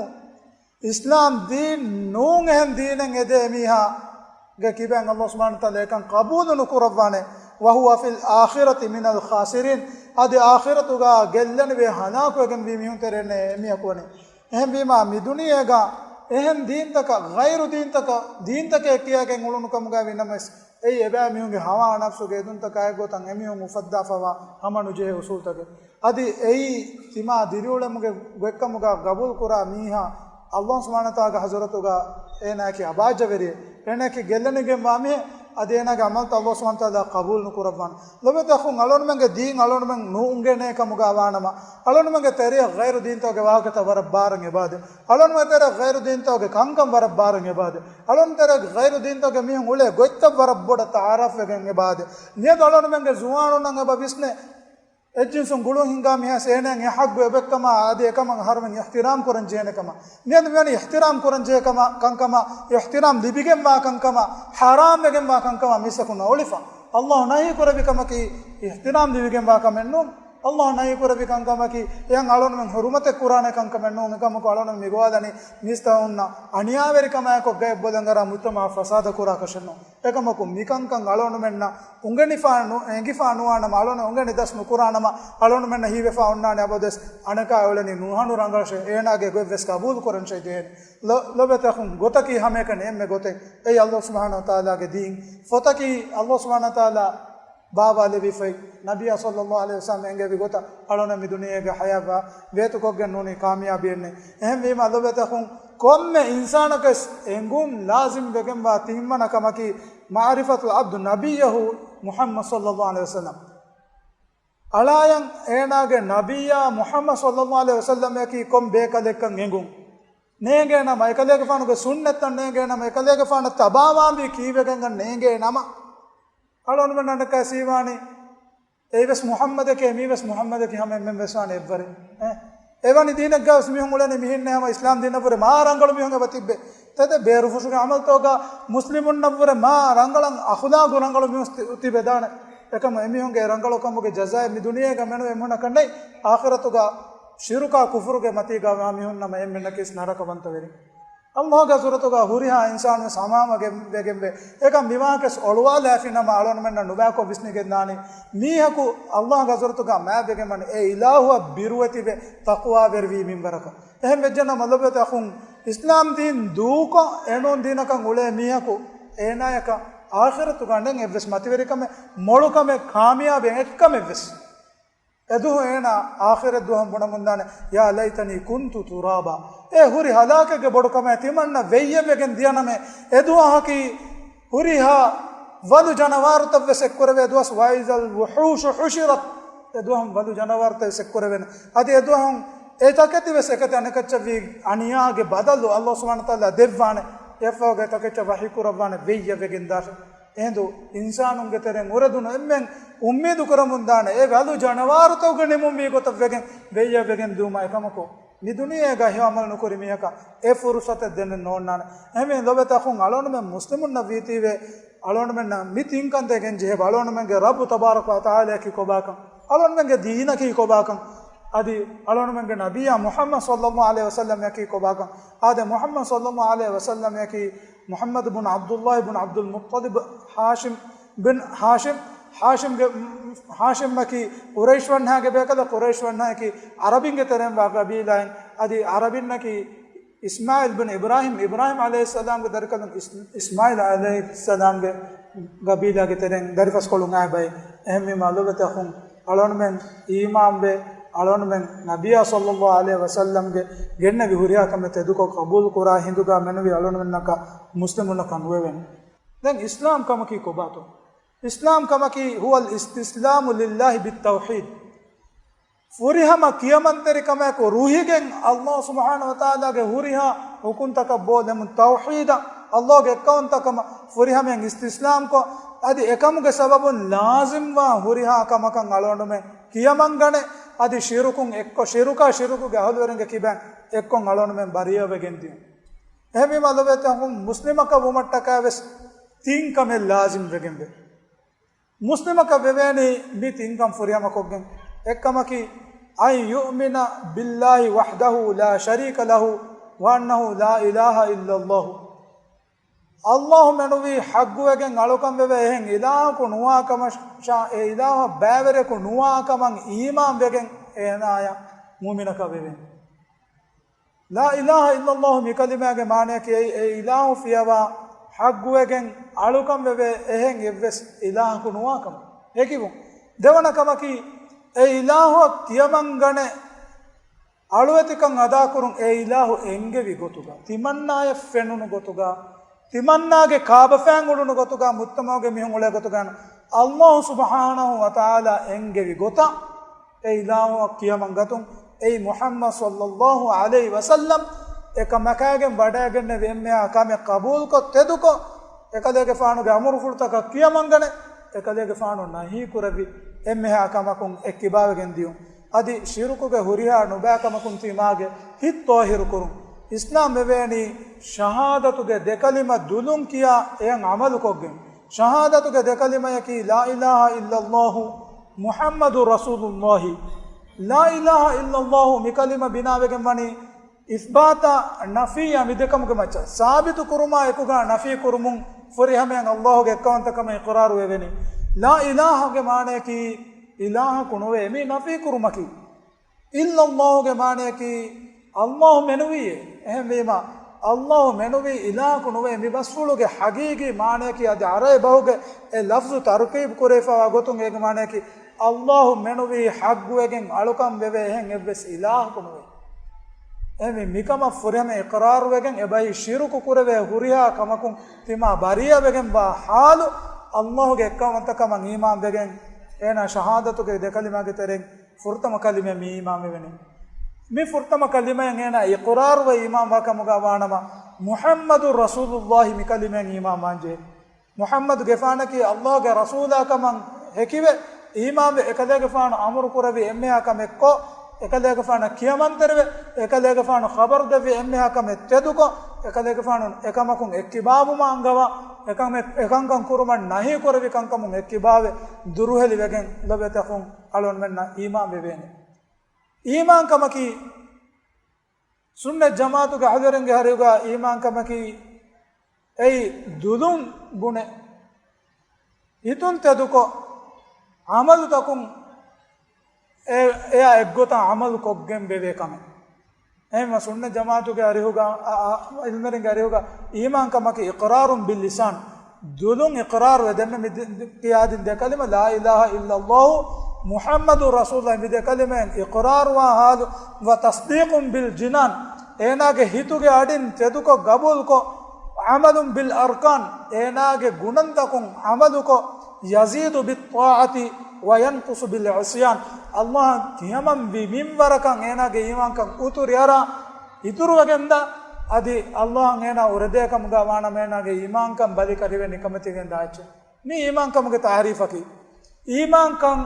އިސްލާމް ދީން ނޫން އެހެން ދީނެއް އެދޭ މީހާގެ ކިބައިން އައްލާހު ސުބްޙާނަހު ވަތަޢާލާ އެކަން ޤަބޫލު ނުކުރައްވާނެ. وهو في الآخرة من الخاسرين. އަދި އާޚިރަތުގަ ގެއްލެނިވޭ ހަލާކުވެގެންވީ މީހުން ތެރޭންނޭ އެމީހަކު ވަނީ. އެހެންވީމާ، މި ދުނިޔޭގަ އެހެން ދީންތަކަށް ޣައިރު ދީންތަކަށް ދީންތަކޭ ކިޔާގެން އުޅުނު ކަމުގައި ވި ނަމަވެސް، އެއީ އެބައިމީހުންގެ ހަވާ ނަފްސުގެ އެދުންތަކާ އެއްގޮތަށް އެމީހުން އުފައްދާފަވާ ހަމަނުޖެހޭ އުސޫލުތަކެއް. އަދި އެއީ ތިމާ ދިރިއުޅެމުގެ ގޮތްކަމުގަ ގަބޫލުކުރާ މީހާ، އައްލާހު ސުބްޙާނަހު ވަތަޢާލާގެ ޙަޟްރަތުގަ އޭނާއަކީ އަބާއްޖަވެރިއެއް، އޭނާއަކީ ގެއްލެނިގެންވާ މީހެއް، އަދި އޭނާގެ ޢަމަލުތައް އައްލާހު ސުބްޙާނަހު ވަތަޢާލާ ޤަބޫލު ނުކުރައްވާނެ. ލޮބުވެތި އަޚުން، އަޅުގަނޑުމެންގެ ދީން އަޅުގަނޑުމެން ނުއުނގެނޭ ކަމުގަ ވާނަމަ، އަޅުގަނޑުމެންގެ ތެރެއަށް ޣައިރު ދީންތަކުގެ ވާހަކަތައް ވަރަށް ބާރަށް އެބައާދޭ. އަޅުގަނޑުމެންގެ ތެރެއަށް ޣައިރު ދީންތަކުގެ ކަންކަން ވަރަށް ބާރަށް އެބައާދޭ. އަޅުގަނޑު ތެރެއަށް ޣައިރު ދީންތަކުގެ މީހުން އުޅޭ ގޮތްތައް ވަރަށް ބޮޑަށް ތަޢާރަފްވެގެން އެބައާދޭ. މިއަދު އަޅުގަނޑުމެންގެ ޒުވާނުންނަށް އެބަ ވިސްނޭ، އެއްޖިންސުން ގުޅުން ހިންގާ މީހާ އޭނައަށް އެ ޙައްޤު އެބައޮތްކަމަށް އަދި އެކަމަށް އަހަރުމެން އިޙްތިރާމް ކުރަން ޖެހޭނެ ކަމަށް. މިއަދު މިވަނީ އިޙްތިރާމް ކުރަން ޖެހޭ ކަމަށް، ކަންކަމަށް، އިޙްތިރާމް ލިބިގެންވާ ކަންކަމަށް، ޙަރާމްވެގެންވާ ކަންކަމަށް މީސްތަކުން އޮޅިފަ. އައްލާހު ނަހީ ކުރެއްވި ކަމަކީ އިޙްތިރާމް ލިބިގެންވާ ކަމެއް ނޫން. އައްލާހު ނަހީ ކުރެއްވި ކަންކަމަކީ، އެޔަށް އަޅުގަނޑުމެން ޙުރުމަތެއް ކުރާނެ ކަންކަމެއް ނޫން. އެކަމަކު އަޅުގަނޑު މިގޮވާލަނީ މީސްތަކުންނަށް އަނިޔާވެރިކަމާއެކު ގައެއް ބޮލަނގަރާ މުޖްތަމަޢަށް ފަސާދަ ކުރާކަށެއް ނޫން. އެކަމަކު މިކަންކަން އަޅުގަނޑުމެންނަށް އުނގެނިފާ ނު-، އެނގިފާ ނުވާނަމަ، އަޅުގަނޑު އުނގެނި ދަސް ނުކުރާނަމަ، އަޅުގަނޑުމެންނަށް ހީވެފާ އޮންނާނެ އަބަދުވެސް އަނެކާ އުޅެނީ ނުހަނު ރަނގަޅަށޭ، އޭނާގެ ގޮތްވެސް ގަބޫލު ކުރަންށޭ ޖެހޭނެ. ލޮ-، ލޮބުވެތި އަޚުން، ގޮތަކީ ހަމައެކަނި އެންމެ ގޮތެއް. އެއީ އައްލާހު ސުބްޙާނަހު ވަތަޢާލާގެ ދީން. ފޮތަކީ އައްލާހު ސުބްޙާނަހު ވަތަޢާލާ ބާވާލެވިފައި، ނަބިއްޔާ ޞައްލައްލާހު ޢަލައިހި ވަސައްލަމަ އެންގެވި ގޮތަށް އަޅުގަނޑު މި ދުނިޔޭގަ ޙަޔާތްވާ ވޭތުކޮށްގެން ނޫނީ ކާމިޔާބީއެއް ނެތް. އެހެންވީމާ ލޮބުވެތި އަޚުން، ކޮންމެ އިންސާނަކަސް އެނގުން ލާޒިމް ވެގެންވާ ތިންވަނަ ކަމަކީ، މަޢުރިފަތުލް ޢަބްދު ނަބިއްޔަހު މުޙައްމަދު ޞައްލައްލާހު ޢަލައިހި ވަސައްލަމަ. އަޅާޔަށް އޭނާގެ ނަބިއްޔާ މުޙައްމަދު ޞައްލައްލާހު ޢަލައިހި ވަސައްލަމައަކީ ކޮން ބޭކަލެއްކަން އެނގުން. ނޭނގޭނަމަ، އެކަލޭގެފާނުގެ ސުންނަތްތައް ނޭނގޭނަމަ، އެކަލޭގެފާނަށް ތަބާވާންވީ ކީއްވެގެން ނޭނގޭނަމަ، އަޅުގަނޑުމެން އަނެއްކާ ސީވާނީ، އެއީވެސް މުޙައްމަދެކޭ، މީވެސް މުޙައްމަދެކޭ، ހަމަ އެންމެން ވެސް ވާނެ އެއްވަރެއް. އެ، އެވަނި ދީނެއްގަވެސް މީހުން އުޅެނީ މިހެންނޭ، ހަމަ އިސްލާމް ދީނަށްވުރެ މާ ރަނގަޅު މީހުން އެބަ ތިއްބެ. ތެދެއް ބޭރުފުށުގެ ޢަމަލުތަކުގަ މުސްލިމުންނަށްވުރެ މާ ރަނގަޅަށް އަޚުލާގު ރަނގަޅު މީހުން ތި-، ތިބެދާނެ. އެކަމަ އެމީހުންގެ ރަނގަޅުކަމުގެ ޖަޒާއެއް މި ދުނިޔޭގަ މެނުވެ މުނަކަނޑައި، އާޚިރަތުގަ ޝިރުކާ ކުފުރުގެ މަތީގަ ވާ މީހުންނަމަ އެންމެންނަކީސް ނަރަކަވަންތަވެރި. އައްލާހުގެ ޙަޟްރަތުގަ ހުރިހާ އިންސާނުވެސް ހަމަހަމަ ގެ-، ވެގެންވޭ. އެކަމް މިވާހަކަސް އޮޅުވާލާފިނަމަ އަޅުގަނޑުމެންނަށް ނުބައިކޮށް ވިސްނިގެންދާނީ، މީހަކު އައްލާހުގެ ޙަޟްރަތުގަ މާތްވެގެންވަނީ އެ އިލާހުއަށް ބިރުވެތިވެ ތަޤްވާވެރިވީ މިންވަރަކަށް. އެހެން ވެއްޖެނަމަ ލޮބުވެތި އަޚުން، އިސްލާމް ދީން ދޫކޮށް އެނޫން ދީނަކަށް އުޅޭ މީހަކު އޭނާޔަކަށް އާޚިރަތުގަ އަނެއް އެއްވެސް މަތިވެރިކަމެއް، މޮޅުކަމެއް، ކާމިޔާބެއް އެއްކަމެއްވެސް. އެދުވަހު އޭނާ އާޚިރަތް ދުވަހު ބުނަމުންދާނެ، "يا ليتني كنت ترابا." އޭ ހުރި ހަލާކެއްގެ ބޮޑުކަމާ ތިމަންނަ ވެއްޔެވެގެން ދިޔަނަމޭ. އެދުވަހަކީ ހުރިހާ ވަލު ޖަނަވާރުތައްވެސް އެއްކުރެވޭ ދުވަސް، "وإذا الوحوش حشرت." އެދުވަހުން ވަލު ޖަނަވާރުތައްވެސް އެއްކުރެވޭނެ. އަދި އެދުވަހުން އެ ތަކެތިވެސް އެކަތި އަނެކައްޗަށްވީ އަނިޔާގެ ބަދަލު އައްލާހު ސުބްޙާނަހު ވަތަޢާލާ ދެއްވާނެ. އެއަށްފަހުގައި ތަކެއްޗަށް ވަޙީ ކުރައްވާނެ ވެއްޔެވެގެން ދާށޭ. އެހިނދު އިންސާނުންގެ ތެރެއިން އުރެދުނު އެންމެން އުއްމީދު ކުރަމުންދާނެ އެ ވަލު ޖަނަވާރުތަކުގެ ނިމުންވީ ގޮތަށް ވެގެން ވެއްޔެވެގެން ދިއުމަށް. އެކަމަކު މި ދުނިޔޭގަ ހެޔޮ ޢަމަލު ނުކުރި މީހަކަށް އެ ފުރުޞަތެއް ދެންނެއް ނޯންނާނެ. އެހެންވެ ލޮބުވެތި އަޚުން، އަޅުގަނޑުމެން މުސްލިމުންނަށް ވީތީވެ އަޅުގަނޑުމެންނަށް މި ތިން ކަންތައް ގެންޖެހޭ. އަޅުގަނޑުމެންގެ ރައްބު ތަބާރަކަ ވަތަޢާލާއަކީ ކޮބާކަން، އަޅުގަނޑުމެންގެ ދީނަކީ ކޮބާކަން، އަދި އަޅުގަނޑުމެންގެ ނަބިއްޔާ މުޙައްމަދު ޞައްލައްލާހު ޢަލައިހި ވަސައްލަމައަކީ ކޮބާކަން. އާދެ، މުޙައްމަދު ޞައްލައްލާހު ޢަލައިހި ވަސައްލަމައަކީ މުޙައްމަދު ބުން ޢަބްދުއްލާހި ބުން ޢަބްދުލް މުއްޠަލިބް ހާޝިމް ބިން ހާޝިމް، ހާޝިމްގެ، ހާޝިމްއަކީ ޤުރައިޝް ވަންހާގެ ބޭކަލެއް، ޤުރައިޝް ވަންހާއަކީ ޢަރަބިންގެ ތެރެއިން ވާ ޤަބީލާއެއް، އަދި ޢަރަބިންނަކީ އިސްމާޢީލް ބިން އިބްރާހީމް، އިބްރާހީމް ޢަލައިހިއްސަލާމްގެ ދަރިކަލުން އިސް-، އިސްމާޢީލް ޢަލައިހިއްސަލާމްގެ ގަބީލާގެ ތެރެއިން ދަރިފަސްކޮޅުން އާ ބައެއް. އެހެންވީމާ ލޮބުވެތި އަޚުން، އަޅުގަނޑުމެން އީމާންވެ، އަޅުގަނޑުމެން ނަބިއްޔާ ޞައްލައްލާހު ޢަލައިހި ވަސައްލަމްގެ ގެންނެވި ހުރިހާ ކަމެއް ތެދުކޮށް ޤަބޫލު ކުރާ ހިނދުގަ މެނުވީ އަޅުގަނޑުމެންނަކަށް މުސްލިމުންނަކަށް ނުވެވޭނެ. ދެން އިސްލާމް ކަމަކީ ކޮބާތޯ؟ އިސްލާމް ކަމަކީ هو الاستسلام لله بالتوحيد. ފުރިހަމަ ކިޔަމަންތެރިކަމާއެކު ރުހިގެން ﷲ ސުބްޙާނަހޫ ވަތަޢާލާގެ ހުރިހާ ޙުކުމްތަކަށް ބޯލެމުން، ތައުޙީދަށް، ﷲގެ އެއްކައުވަންތަކަމަށް ފުރިހަމައިން އިސްތިސްލާމްކޮށް، އަދި އެކަމުގެ ސަބަބުން ލާޒިމްވާ ހުރިހާ ކަމަކަށް އަޅުގަނޑުމެން ކިޔަމަންގަނެ، އަދި ޝިރުކުން އެއްކޮށް، ޝިރުކާ ޝިރުކުގެ އަހުލުވެރިންގެ ކިބައިން އެއްކޮށް އަޅުގަނޑުމެން ބަރީއަވެގެން ދިޔުން. އެހެންވީމާ ލޮބުވެތި އަޚުން، މުސްލިމަކަށް ވުމަށްޓަކައި ވެސް ތިން ކަމެއް ލާޒިމް ވެގެންވޭ. މުސްލިމަކަށް ވެވޭނީ މި ތިންކަން ފުރިހަމަކޮށްގެން. އެއްކަމަކީ، أن يؤمن بالله وحده لا شريك له وأنه لا إله إلا الله. ﷲ މެނުވީ ޙައްޤުވެގެން އަޅުކަން ވެވޭ އެހެން އިލާހަކު ނުވާ ކަމަށާ، އެ އިލާހަށް ބައިވެރިޔަކު ނުވާ ކަމަށް އީމާން ވެގެން އޭނާޔަށް މުއުމިނަކަށް ވެވޭނެ. لا إله إلا الله މި ކަލިމާގެ މާނަޔަކީ އެއީ، އެ އިލާހު ފިޔަވާ ޙައްޤުވެގެން އަޅުކަން ވެވޭ އެހެން އެއްވެސް އިލާހަކު ނުވާ ކަމަށް. ހެކިވުން. ދެވަނަ ކަމަކީ، އެ އިލާހުއަށް ކިޔަމަންގަނެ އަޅުވެތިކަން އަދާކުރުން އެ އިލާހު އެންގެވި ގޮތުގަ، ތިމަންނާޔަށް ފެނުނު ގޮތުގަ، ތިމަންނާގެ ކާބަފައިން އުޅުނު ގޮތުގަ، މުޖްތަމަޢުގެ މީހުން އުޅޭ ގޮތުގަ، ﷲ ސުބްޙާނަހޫ ވަތަޢާލާ އެންގެވި ގޮތަށް އެ އިލާހުއަށް ކިޔަމަން ގަތުން، އެއީ މުޙައްމަދު ޞައްލައްލާހު ޢަލައިހި ވަސައްލަމް އެކަމަކާގެން ވަޑައިގެންނެވި އެންމެހާ ކަމެއް ޤަބޫލުކޮށް ތެދުކޮށް، އެކަލޭގެފާނުގެ އަމުރުފުޅުތަކަށް ކިޔަމަންގަނެ، އެކަލޭގެފާނު ނަހީ ކުރެއްވި އެންމެހާ ކަމަކުން އެއްކިބާވެގެން ދިޔުން. އަދި ޝިރުކުގެ ހުރިހާ ނުބައިކަމަކުން ތިމާގެ ހިތް ޠާހިރު ކުރުން. އިސްލާމް ވެވޭނީ ޝަހާދަތުގެ ދެކަލިމަ ދުލުން ކިޔާ އެޔަށް ޢަމަލުކޮށްގެން. ޝަހާދަތުގެ ދެކަލިމަޔަކީ لا إله إلا الله محمد رسول الله. لا إله إلا الله މި ކަލިމަ ބިނާވެގެން ވަނީ އިސްބާތާ ނަފީއާ މި ދެކަމުގެ މައްޗަށް. ސާބިތު ކުރުމާ އެކުގަ ނަފީ ކުރުމުން ފުރިހަމައިން ﷲގެ އެއްކައުވަންތަކަމަށް އިޤްރާރު ވެވެނީ. لا إله ގެ މާނަޔަކީ އިލާހަކު ނުވޭ، މީ ނަފީ ކުރުމަކީ. إلا الله ގެ މާނަޔަކީ ﷲ މެނުވީއޭ. އެހެންވީމާ، ﷲ މެނުވީ އިލާހަކު ނުވޭ. މި ބަސްފުޅުގެ ޙަޤީޤީ މާނަޔަކީ އަދި ޢަރަބި ބަހުގެ އެ ލަފްޒު ތަރުކީބު ކުރެވިފައިވާ ގޮތުން އޭގެ މާނަޔަކީ، ﷲ މެނުވީ ޙައްޤުވެގެން އަޅުކަން ވެވޭ އެހެން އެއްވެސް އިލާހަކު ނުވޭ. އެހެންވެ، މިކަމަށް ފުރިހަމަ އިޤްރާރުވެގެން އެބަހީ ޝިރުކު ކުރެވޭ ހުރިހާ ކަމަކުން ތިމާ ބަރީއަވެގެންވާ ޙާލު، ﷲގެ އެއްކައުވަންތަކަމަށް އީމާންވެގެން، އޭނާ ޝަހާދަތުގެ ދެކަލިމާގެ ތެރެއިން ފުރަތަމަ ކަލިމަ މި އީމާންވެވެނީ. މި ފުރަތަމަ ކަލިމައިން އޭނާ އިޤްރާރުވެ އީމާންވާ ކަމުގަ ވާނަމަ، މުޙައްމަދު ރަސޫލުﷲ މި ކަލިމައިން އީމާންވާންޖެހޭ. މުޙައްމަދުގެފާނަކީ ﷲގެ ރަސޫލާ ކަމަށް ހެކިވެ، އީމާންވެ އެކަލޭގެފާނު އަމުރު ކުރެއްވި އެންމެހާ ކަމެއްކޮށް، އެކަލޭގެފާނަށް ކިޔަމަންތެރިވެ، އެކަލޭގެފާނު ޚަބަރު ދެއްވި އެންމެހާ ކަމެއް ތެދުކޮށް، އެކަލޭގެފާނު އެކަމަކުން އެއްކިބާވުމަށް އަންގަވާ، އެކަމެއް، އެކަންކަން ކުރުމަށް ނަހީ ކުރެއްވި ކަންކަމުން އެއްކިބާވެ، ދުރުހެލިވެގެން ލޮބުވެތި އަޚުން އަޅުގަނޑުމެންނަށް އީމާން ވެވޭނެ. އީމާން ކަމަކީ، ސުންނަތް ޖަމާޢަތުގެ އަހުލުވެރިންގެ ހަރިއުގަ އީމާން ކަމަކީ، އެއީ ދުލުން ބުނެ، ހިތުން ތެދުކޮށް، ޢަމަލުތަކުން އެ-، އެއާ އެއްގޮތަށް ޢަމަލު ކޮށްގެން ވެވޭ ކަމެއް. އެހެންވެ، ސުންނަތް ޖަމާޢަތުގެ އަރިހުގަ، އަ، އަ، ޢިލްމުވެރިންގެ އަރިހުގަ އީމާން ކަމަކީ إقرار باللسان، ދުލުން އިޤްރާރުވެ ދެންމެ މި ދި-، ދި-، ކިޔާދިން ދެ ކަލިމަ، لا إله إلا الله محمد رسول الله، މި ދެ ކަލިމައިން އިޤްރާރުވާ ޙާލު، وتصديق بالجنان، އޭނާގެ ހިތުގެ އަޑިން ތެދުކޮށް ގަބޫލުކޮށް، عمل بالأركان، އޭނާގެ ގުނަންތަކުން ޢަމަލުކޮށް، يزيد بالطاعة وينقص بالعصيان، ﷲއަށް ކިޔަމަންވި މިންވަރަކަށް އޭނާގެ އީމާންކަން އުތުރިއަރާ، އިތުރުވެގެންދާ، އަދި ﷲއަށް އޭނާ އުރެދޭ ކަމުގަ ވާނަމަ އޭނާގެ އީމާންކަން ބަލިކަށިވެ ނިކަމެތިވެގެންދާ އެއްޗެއް. މި އީމާންކަމުގެ ތަޢުރީފަކީ، އީމާންކަން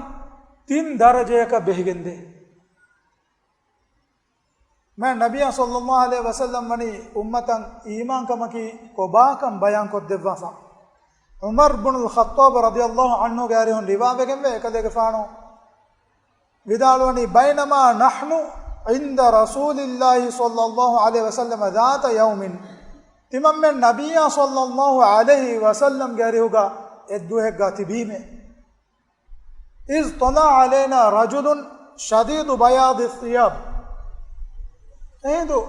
ތިން ދަރަޖަޔަކަށް ބެހިގެންދޭ. މާތް ނަބިއްޔާ ޞައްލައްލާހު ޢަލައިހި ވަސައްލަމް ވަނީ އުއްމަތަށް އީމާންކަމަކީ ކޮބާކަން ބަޔާންކޮށްދެއްވާފަ. ޢުމަރު ބުނުލް ޚައްޠާބު ރަޟިޔައްލާހު ޢަންހުގެ އަރިހުން ރިވާވެގެންވޭ، އެކަލޭގެފާނު ވިދާޅުވަނީ، بينما نحن عند رسول الله صلى الله عليه وسلم ذات يوم، ތިމަންމެން ނަބިއްޔާ ޞައްލައްލާހު ޢަލައިހި ވަސައްލަމްގެ އަރިހުގަ އެއްދުވަހެއްގަ ތިބީމޭ. إذ طلع علينا رجل شديد بياض الثياب. އެހިނދު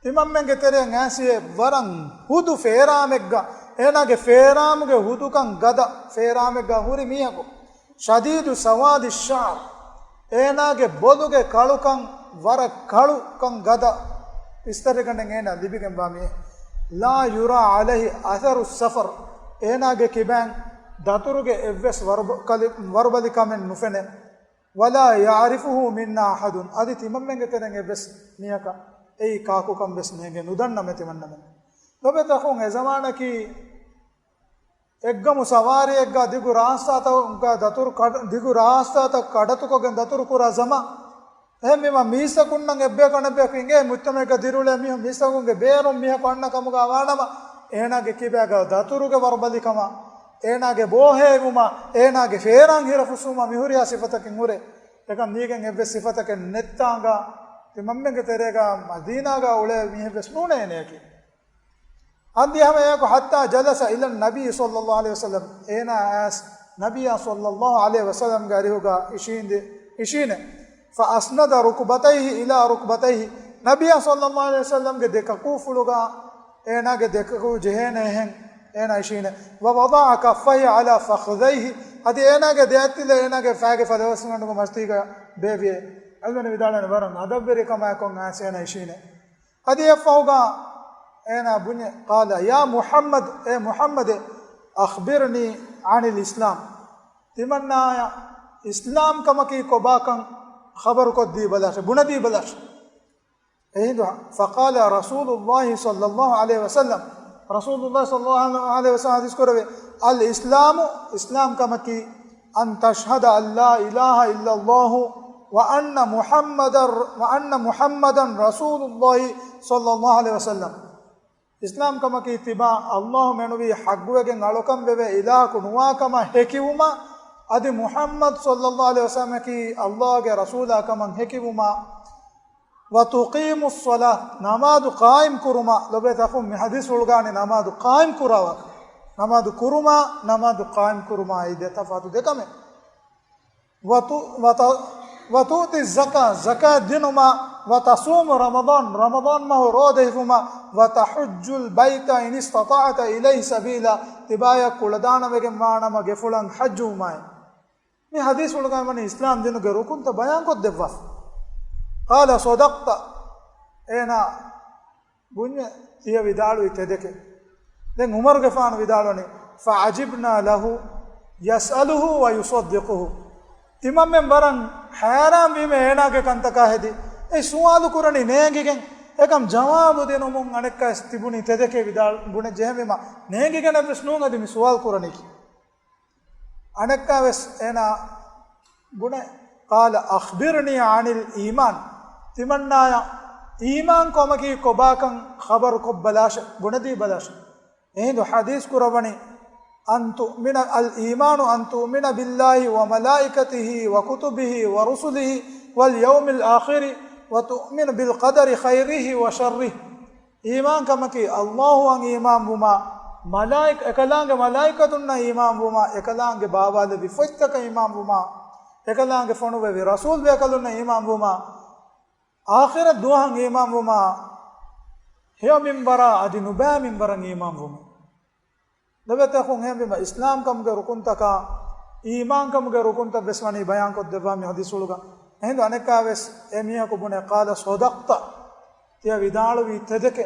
ތިމަންމެންގެ ތެރެއަށް އައިސް ވަރަށް ހުދު ފޭރާމެއްގަ، އޭނާގެ ފޭރާމުގެ ހުދުކަން ގަދަ ފޭރާމެއްގަ ހުރި މީހަކު. شديد سواد الشعر، އޭނާގެ ބޮލުގެ ކަޅުކަން ވަރަށް ކަޅުކަން ގަދަ ވިސްތަރިގަނޑެއް އޭނާ ލިބިގެންވާ މީހެއް. لا يرى عليه أثر السفر، އޭނާގެ ކިބައިން ދަތުރުގެ އެއްވެސް ވަރުބަ-، ކަލި-، ވަރުބަލިކަމެއް ނުފެނޭ. ولا يعرفه منا أحد، އަދި ތިމަންމެންގެ ތެރެއިން އެއްވެސް މީހަކަށް އެއީ ކާކުކަން ވެސް ނޭނގެ ނުދަންނަމޭ ތިމަންނަމެން. ލޮބެތަކުން އެ ޒަމާނަކީ އެއްގަމު ސަވާރިއެއްގަ ދިގު ރާސްތާތަކުގަ ދަތުރު ކަޑަ-، ދިގު ރާސްތާތައް ކަޑަތުކޮށްގެން ދަތުރު ކުރާ ޒަމާ. އެހެންވީމަ މީސްތަކުންނަށް އެއްބަޔަކު އަނެއްބަޔަކު އިނގޭ މުޖްތަމަޢެއްގަ ދިރިއުޅޭ މީހަކު އަންނަ ކަމުގަ ވާނަމަ، އޭނާގެ ކިބައިގަ ދަތުރުގެ ވަރުބަލިކަމާ، އޭނާގެ ބޯހޭވުމާ، އޭނާގެ ފޭރާން ހިރަފުސުވުމާ މިހުރިހާ ސިފަތަކެއް ހުރޭ. އެކަން ދީގެން އެއްވެސް ސިފަތަކެއް ނެއްތާނގާ، ތިމަންމެންގެ ތެރޭގަ މަދީނާގަ އުޅޭ މީހެއްވެސް ނޫނޭ އޭނަޔަކީ. އަންދި ހަމައެއާއެކު حتى جلس إلى النبي صلى الله عليه وسلم، އޭނާ އައިސް ނަބިއްޔާ ޞައްލައްލާހު ޢަލައިހި ވަސައްލަމްގެ އަރިހުގަ އިށީނދެ، އިށީނެ. فأسند ركبتيه إلى ركبتيه، ނަބިއްޔާ ޞައްލައްލާހު ޢަލައިހި ވަސައްލަމްގެ ދެ ކަކޫފުޅުގަ އޭނާގެ ދެ ކަކޫ ޖެހޭނެ އެހެން އޭނާ އިށީނެ. ووضع كفيه على فخذيه، އަދި އޭނާގެ ދެ އަތްތިލަ އޭނާގެ ފައިގެ ފަދަވަސްގަނޑުގެ މަސްތީގަ ބޭއްވިއޭ. ޢިލްމުވެރިން ވިދާޅުވަނީ ވަރަށް އަދަބުވެރިކަމާއެކު އައިސް އޭނާ އިށީނެ. އަދި އެއަށްފަހުގަ އޭނާ ބުންޏެ، قال يا محمد، އޭ މުޙައްމަދޭ، أخبرني عن الإسلام، ތިމަންނާޔަށް އިސްލާމް ކަމަކީ ކޮބާކަން ޚަބަރުކޮށްދީބަލާށެ، ބުނެދީބަލާށެ. އެހިނދު، فقال رسول الله صلى الله عليه وسلم، ރަސޫލުﷲ ޞައްލައްލާހު ޢަލައިހި ވަސައްލަމް ޙަދީޘް ކުރެއްވި، الإسلام، އިސްލާމް ކަމަކީ، أن تشهد أن لا إله إلا الله وأن محمدا، وأن محمدا رسول الله صلى الله عليه وسلم. އިސްލާމް ކަމަކީ ތިބާ ﷲ މެނުވީ ޙައްޤުވެގެން އަޅުކަން ވެވޭ އިލާހަކު ނުވާ ކަމަށް ހެކިވުމާ، އަދި މުޙައްމަދު ޞައްލައްލާހު ޢަލައިހި ވަސައްލަމަކީ ﷲގެ ރަސޫލާ ކަމަށް ހެކިވުމާ، وتقيم الصلاة، ނަމާދު ޤާއިމް ކުރުމާ، ލޮބުވެތި އަޚުން މި ޙަދީޘް ހުޅުގާނީ ނަމާދު ޤާއިމް ކުރާ ވަގުތު، ނަމާދު ކުރުމާ، ނަމާދު ޤާއިމް ކުރުމާ އެއީ ދެ ތަފާތު ދެ ކަމެއް. وت-، وت-، وتؤتي الزكاة، ޒަކާތް ދިނުމާ، وتصوم رمضان، ރަމަޟާން މަހު ރޯދަ ހިފުމާ، وتحج البيت إن استطعت إليه سبيلا، ތިބާޔަށް ކުޅަދާނަވެގެން ވާނަމަ ގެފުޅަށް ޙައްޖުވުމާއި. މި ޙަދީޘް ހުޅުގާ ވަނީ އިސްލާމް ދީނުގެ ރުކުންތައް ބަޔާންކޮށްދެއްވާފަ. قال صدقت، އޭނާ ބުންޏެ ތިޔަ ވިދާޅުވީ ތެދެކޭ. ދެން ޢުމަރުގެފާނު ވިދާޅުވަނީ، فعجبنا له يسأله ويصدقه. ތިމަންމެން ވަރަށް ހައިރާން ވީމެ އޭނާގެ ކަންތަކާ ހެދި، އެ ސުވާލު ކުރަނީ ނޭނގިގެން، އެކަމް ޖަވާބު ދިނުމުން އަނެއްކާވެސް ތިބުނީ ތެދެކޭ ވިދާޅު ބުނެ ޖެހެންވީމަ، ނޭނގިގެނެއްވެސް ނޫން އަދި މި ސުވާލު ކުރަނީކީ. އަނެއްކާވެސް އޭނާ ބުނެ، قال أخبرني عن الإيمان، ތިމަންނާޔަށް އީމާން ކަމަކީ ކޮބާކަން ޚަބަރު ކޮށްބަލާށެ، ބުނެދީބަލާށެ. އެހިނދު ޙަދީޘް ކުރައްވަނީ، أن تؤمن، الإيمان أن تؤمن بالله وملائكته وكتبه ورسله واليوم الآخر وتؤمن بالقدر خيره وشره. އީމާން ކަމަކީ، ﷲ އަށް އީމާން ވުމާ، މަލާއިކަ-، އެކަލާނގެ މަލާއިކަތުންނަށް އީމާން ވުމާ، އެކަލާނގެ ބާވާލެއްވި ފޮތްތަކަށް އީމާން ވުމާ، އެކަލާނގެ ފޮނުވެވި ރަސޫލް ބޭކަލުންނަށް އީމާން ވުމާ، އާޚިރަތް ދުވަހަށް އީމާން ވުމާ، ހެޔޮ މިންވަރާ އަދި ނުބައި މިންވަރަށް އީމާން ވުމުން. ލޮބުވެތި އަޚުން، އެހެންވީމަ އިސްލާމް ކަމުގެ ރުކުންތަކާ، އީމާން ކަމުގެ ރުކުންތައް ވެސް ވަނީ ބަޔާންކޮށްދެއްވާ މި ޙަދީޘްފުޅުގަ. އެހިނދު އަނެއްކާވެސް އެ މީހަކު ބުނެ، قال صدقت، ތިޔަ ވިދާޅުވީ ތެދެކޭ.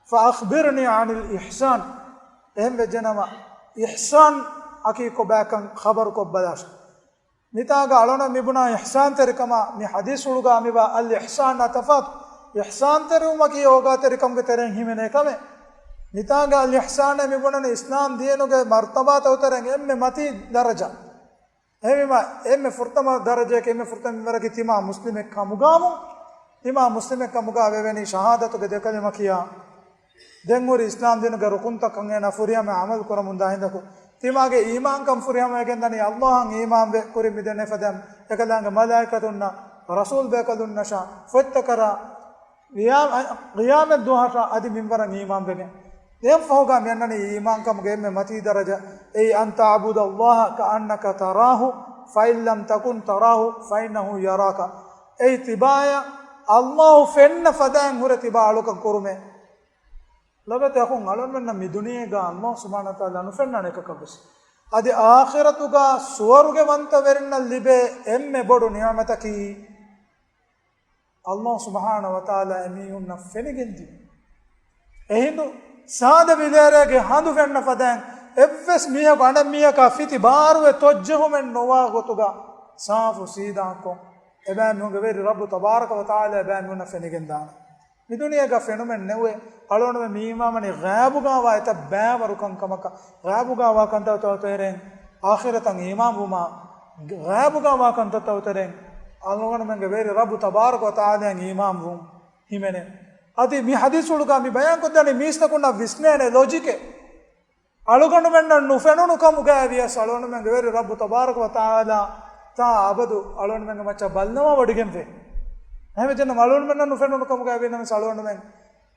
فأخبرني عن الإحسان، އެހެން ވެއްޖެނަމަ، އިޙްސާން އަކީ ކޮބާކަން ޚަބަރު ކޮށްބަލާށެ. މިތާގަ އަޅުނަ މިބުނާ އިޙްސާންތެރިކަމާ މި ޙަދީޘްފުޅުގަ މިވާ އަލް އިޙްސާނާ ތަފާތު. އިޙްސާންތެރިވުމަކީ އޯގާތެރިކަމުގެ ތެރެއިން ހިމެނޭ ކަމެއް. މިތާގަ އަލް އިޙްސާނޭ މިބުނަނީ އިސްލާމް ދީނުގެ މަރުތަބާތަކުގެ ތެރެއިން އެންމެ މަތީ ދަރަޖަ. އެހެންވީމަ، އެންމެ ފުރަތަމަ ދަރަޖައަކީ، އެންމެ ފުރަތަމަ މިންވަރަކީ ތިމާ މުސްލިމެއް ކަމުގައި، ތިމާ މުސްލިމެއް ކަމުގައި ވެވެނީ ޝަހާދަތުގެ ދެ ކަލިމަ ކިޔާ. ދެން ހުރި އިސްލާމް ދީނުގެ ރުކުންތަކަށް އޭނާ ފުރިހަމަ ޢަމަލު ކުރަމުންދާ ހިނދަކު، ތިމާގެ އީމާންކަން ފުރިހަމަވެގެން ދަނީ ﷲ އަށް އީމާންވެ ކުރިން މިދެންނެވި ފަދައިން، އެކަލާނގެ މަލާއިކަތުންނަށް، ރަސޫލް ބޭކަލުންނަށާ، ފޮތްތަކަށާ، ޤިޔާ-، ޤިޔާމަތް ދުވަހަށާ އަދި މިންވަރަށް އީމާންވެގެން. ދެން ފަހުގަ މިއަންނަނީ އީމާންކަމުގެ އެންމެ މަތީ ދަރަޖަ، އެއީ، أن تعبد الله كأنك تراه، فإن لم تكن تراه فإنه يراك. އެއީ ތިބާޔަށް އައްލާހު ފެންނަ ފަދައިން ހުރެ ތިބާ އަޅުކަން ކުރުމޭ. ލޮބުވެތި އަޚުން، އަޅުންމެންނަށް މި ދުނިޔޭގަ އައްލާހު ސުބްޙާނަހޫ ވަތަޢާލާ ނުފެންނާނެ އެކަކަށްވެސް. އަދި އާޚިރަތުގަ ސުވަރުގެ ވަންތަވެރިންނަށް ލިބޭ އެންމެ ބޮޑު ނިޢުމަތަކީ، އައްލާހު ސުބްޙާނަހޫ ވަތަޢާލާ އެމީހުންނަށް ފެނިގެންދިނުން. އެހިނދު ސާދަ ވިލޭރޭގެ ހަނދު ފެންނަ ފަދައިން އެއްވެސް މީހަކު އަނެއް މީހަކާ ފިތި ބާރުވެ ތޮއްޖެހުމެއް ނުވާ ގޮތުގަ ސާފު ސީދާކޮށް، އެބައިމީހުންގެ ވެރި ރައްބު ތަބާރަކަ ވަތަޢާލާ އެބައިމީހުންނަށް ފެނިގެންދާނެ. މި ދުނިޔޭގަ ފެނުމެއް ނެއުވޭ. އަޅުގަނޑުމެން މި އީމާންވަނީ ޣައިބުގަވާ އެތައް ބައިވަރު ކަންކަމަކަށް، ޣައިބުގަވާ ކަންތައްތައް ތެރެއިން އާޚިރަތަށް އީމާންވުމާ، ޣައިބުގަވާ ކަންތައްތައް ތެރެއިން އަޅުގަނޑުމެންގެ ވެރި ރައްބު ތަބާރަކަ ވަތަޢާލާއަށް އީމާންވުން ހިމެނޭ. އަދި މި ޙަދީޘްފުޅުގަ މި ބަޔާންކޮށްދެނީ މީސްތަކުންނަށް ވިސްނޭނެ ލޮޖިކެއް. އަޅުގަނޑުމެންނަށް ނުފެނުނު ކަމުގައި ވިޔަސް އަޅުގަނޑުމެންގެ ވެރި ރައްބު ތަބާރަކަ ވަތަޢާލާ ތާ އަބަދު އަޅުގަނޑުމެންގެ މައްޗަށް ބައްލަވާ ވޮޑިގެންވޭ. އެހެންވެއްޖެނަމަ އަޅުގަނޑުމެންނަށް ނުފެނުނު ކަމުގައި ވީނަމަވެސް އަޅުގަނޑުމެން،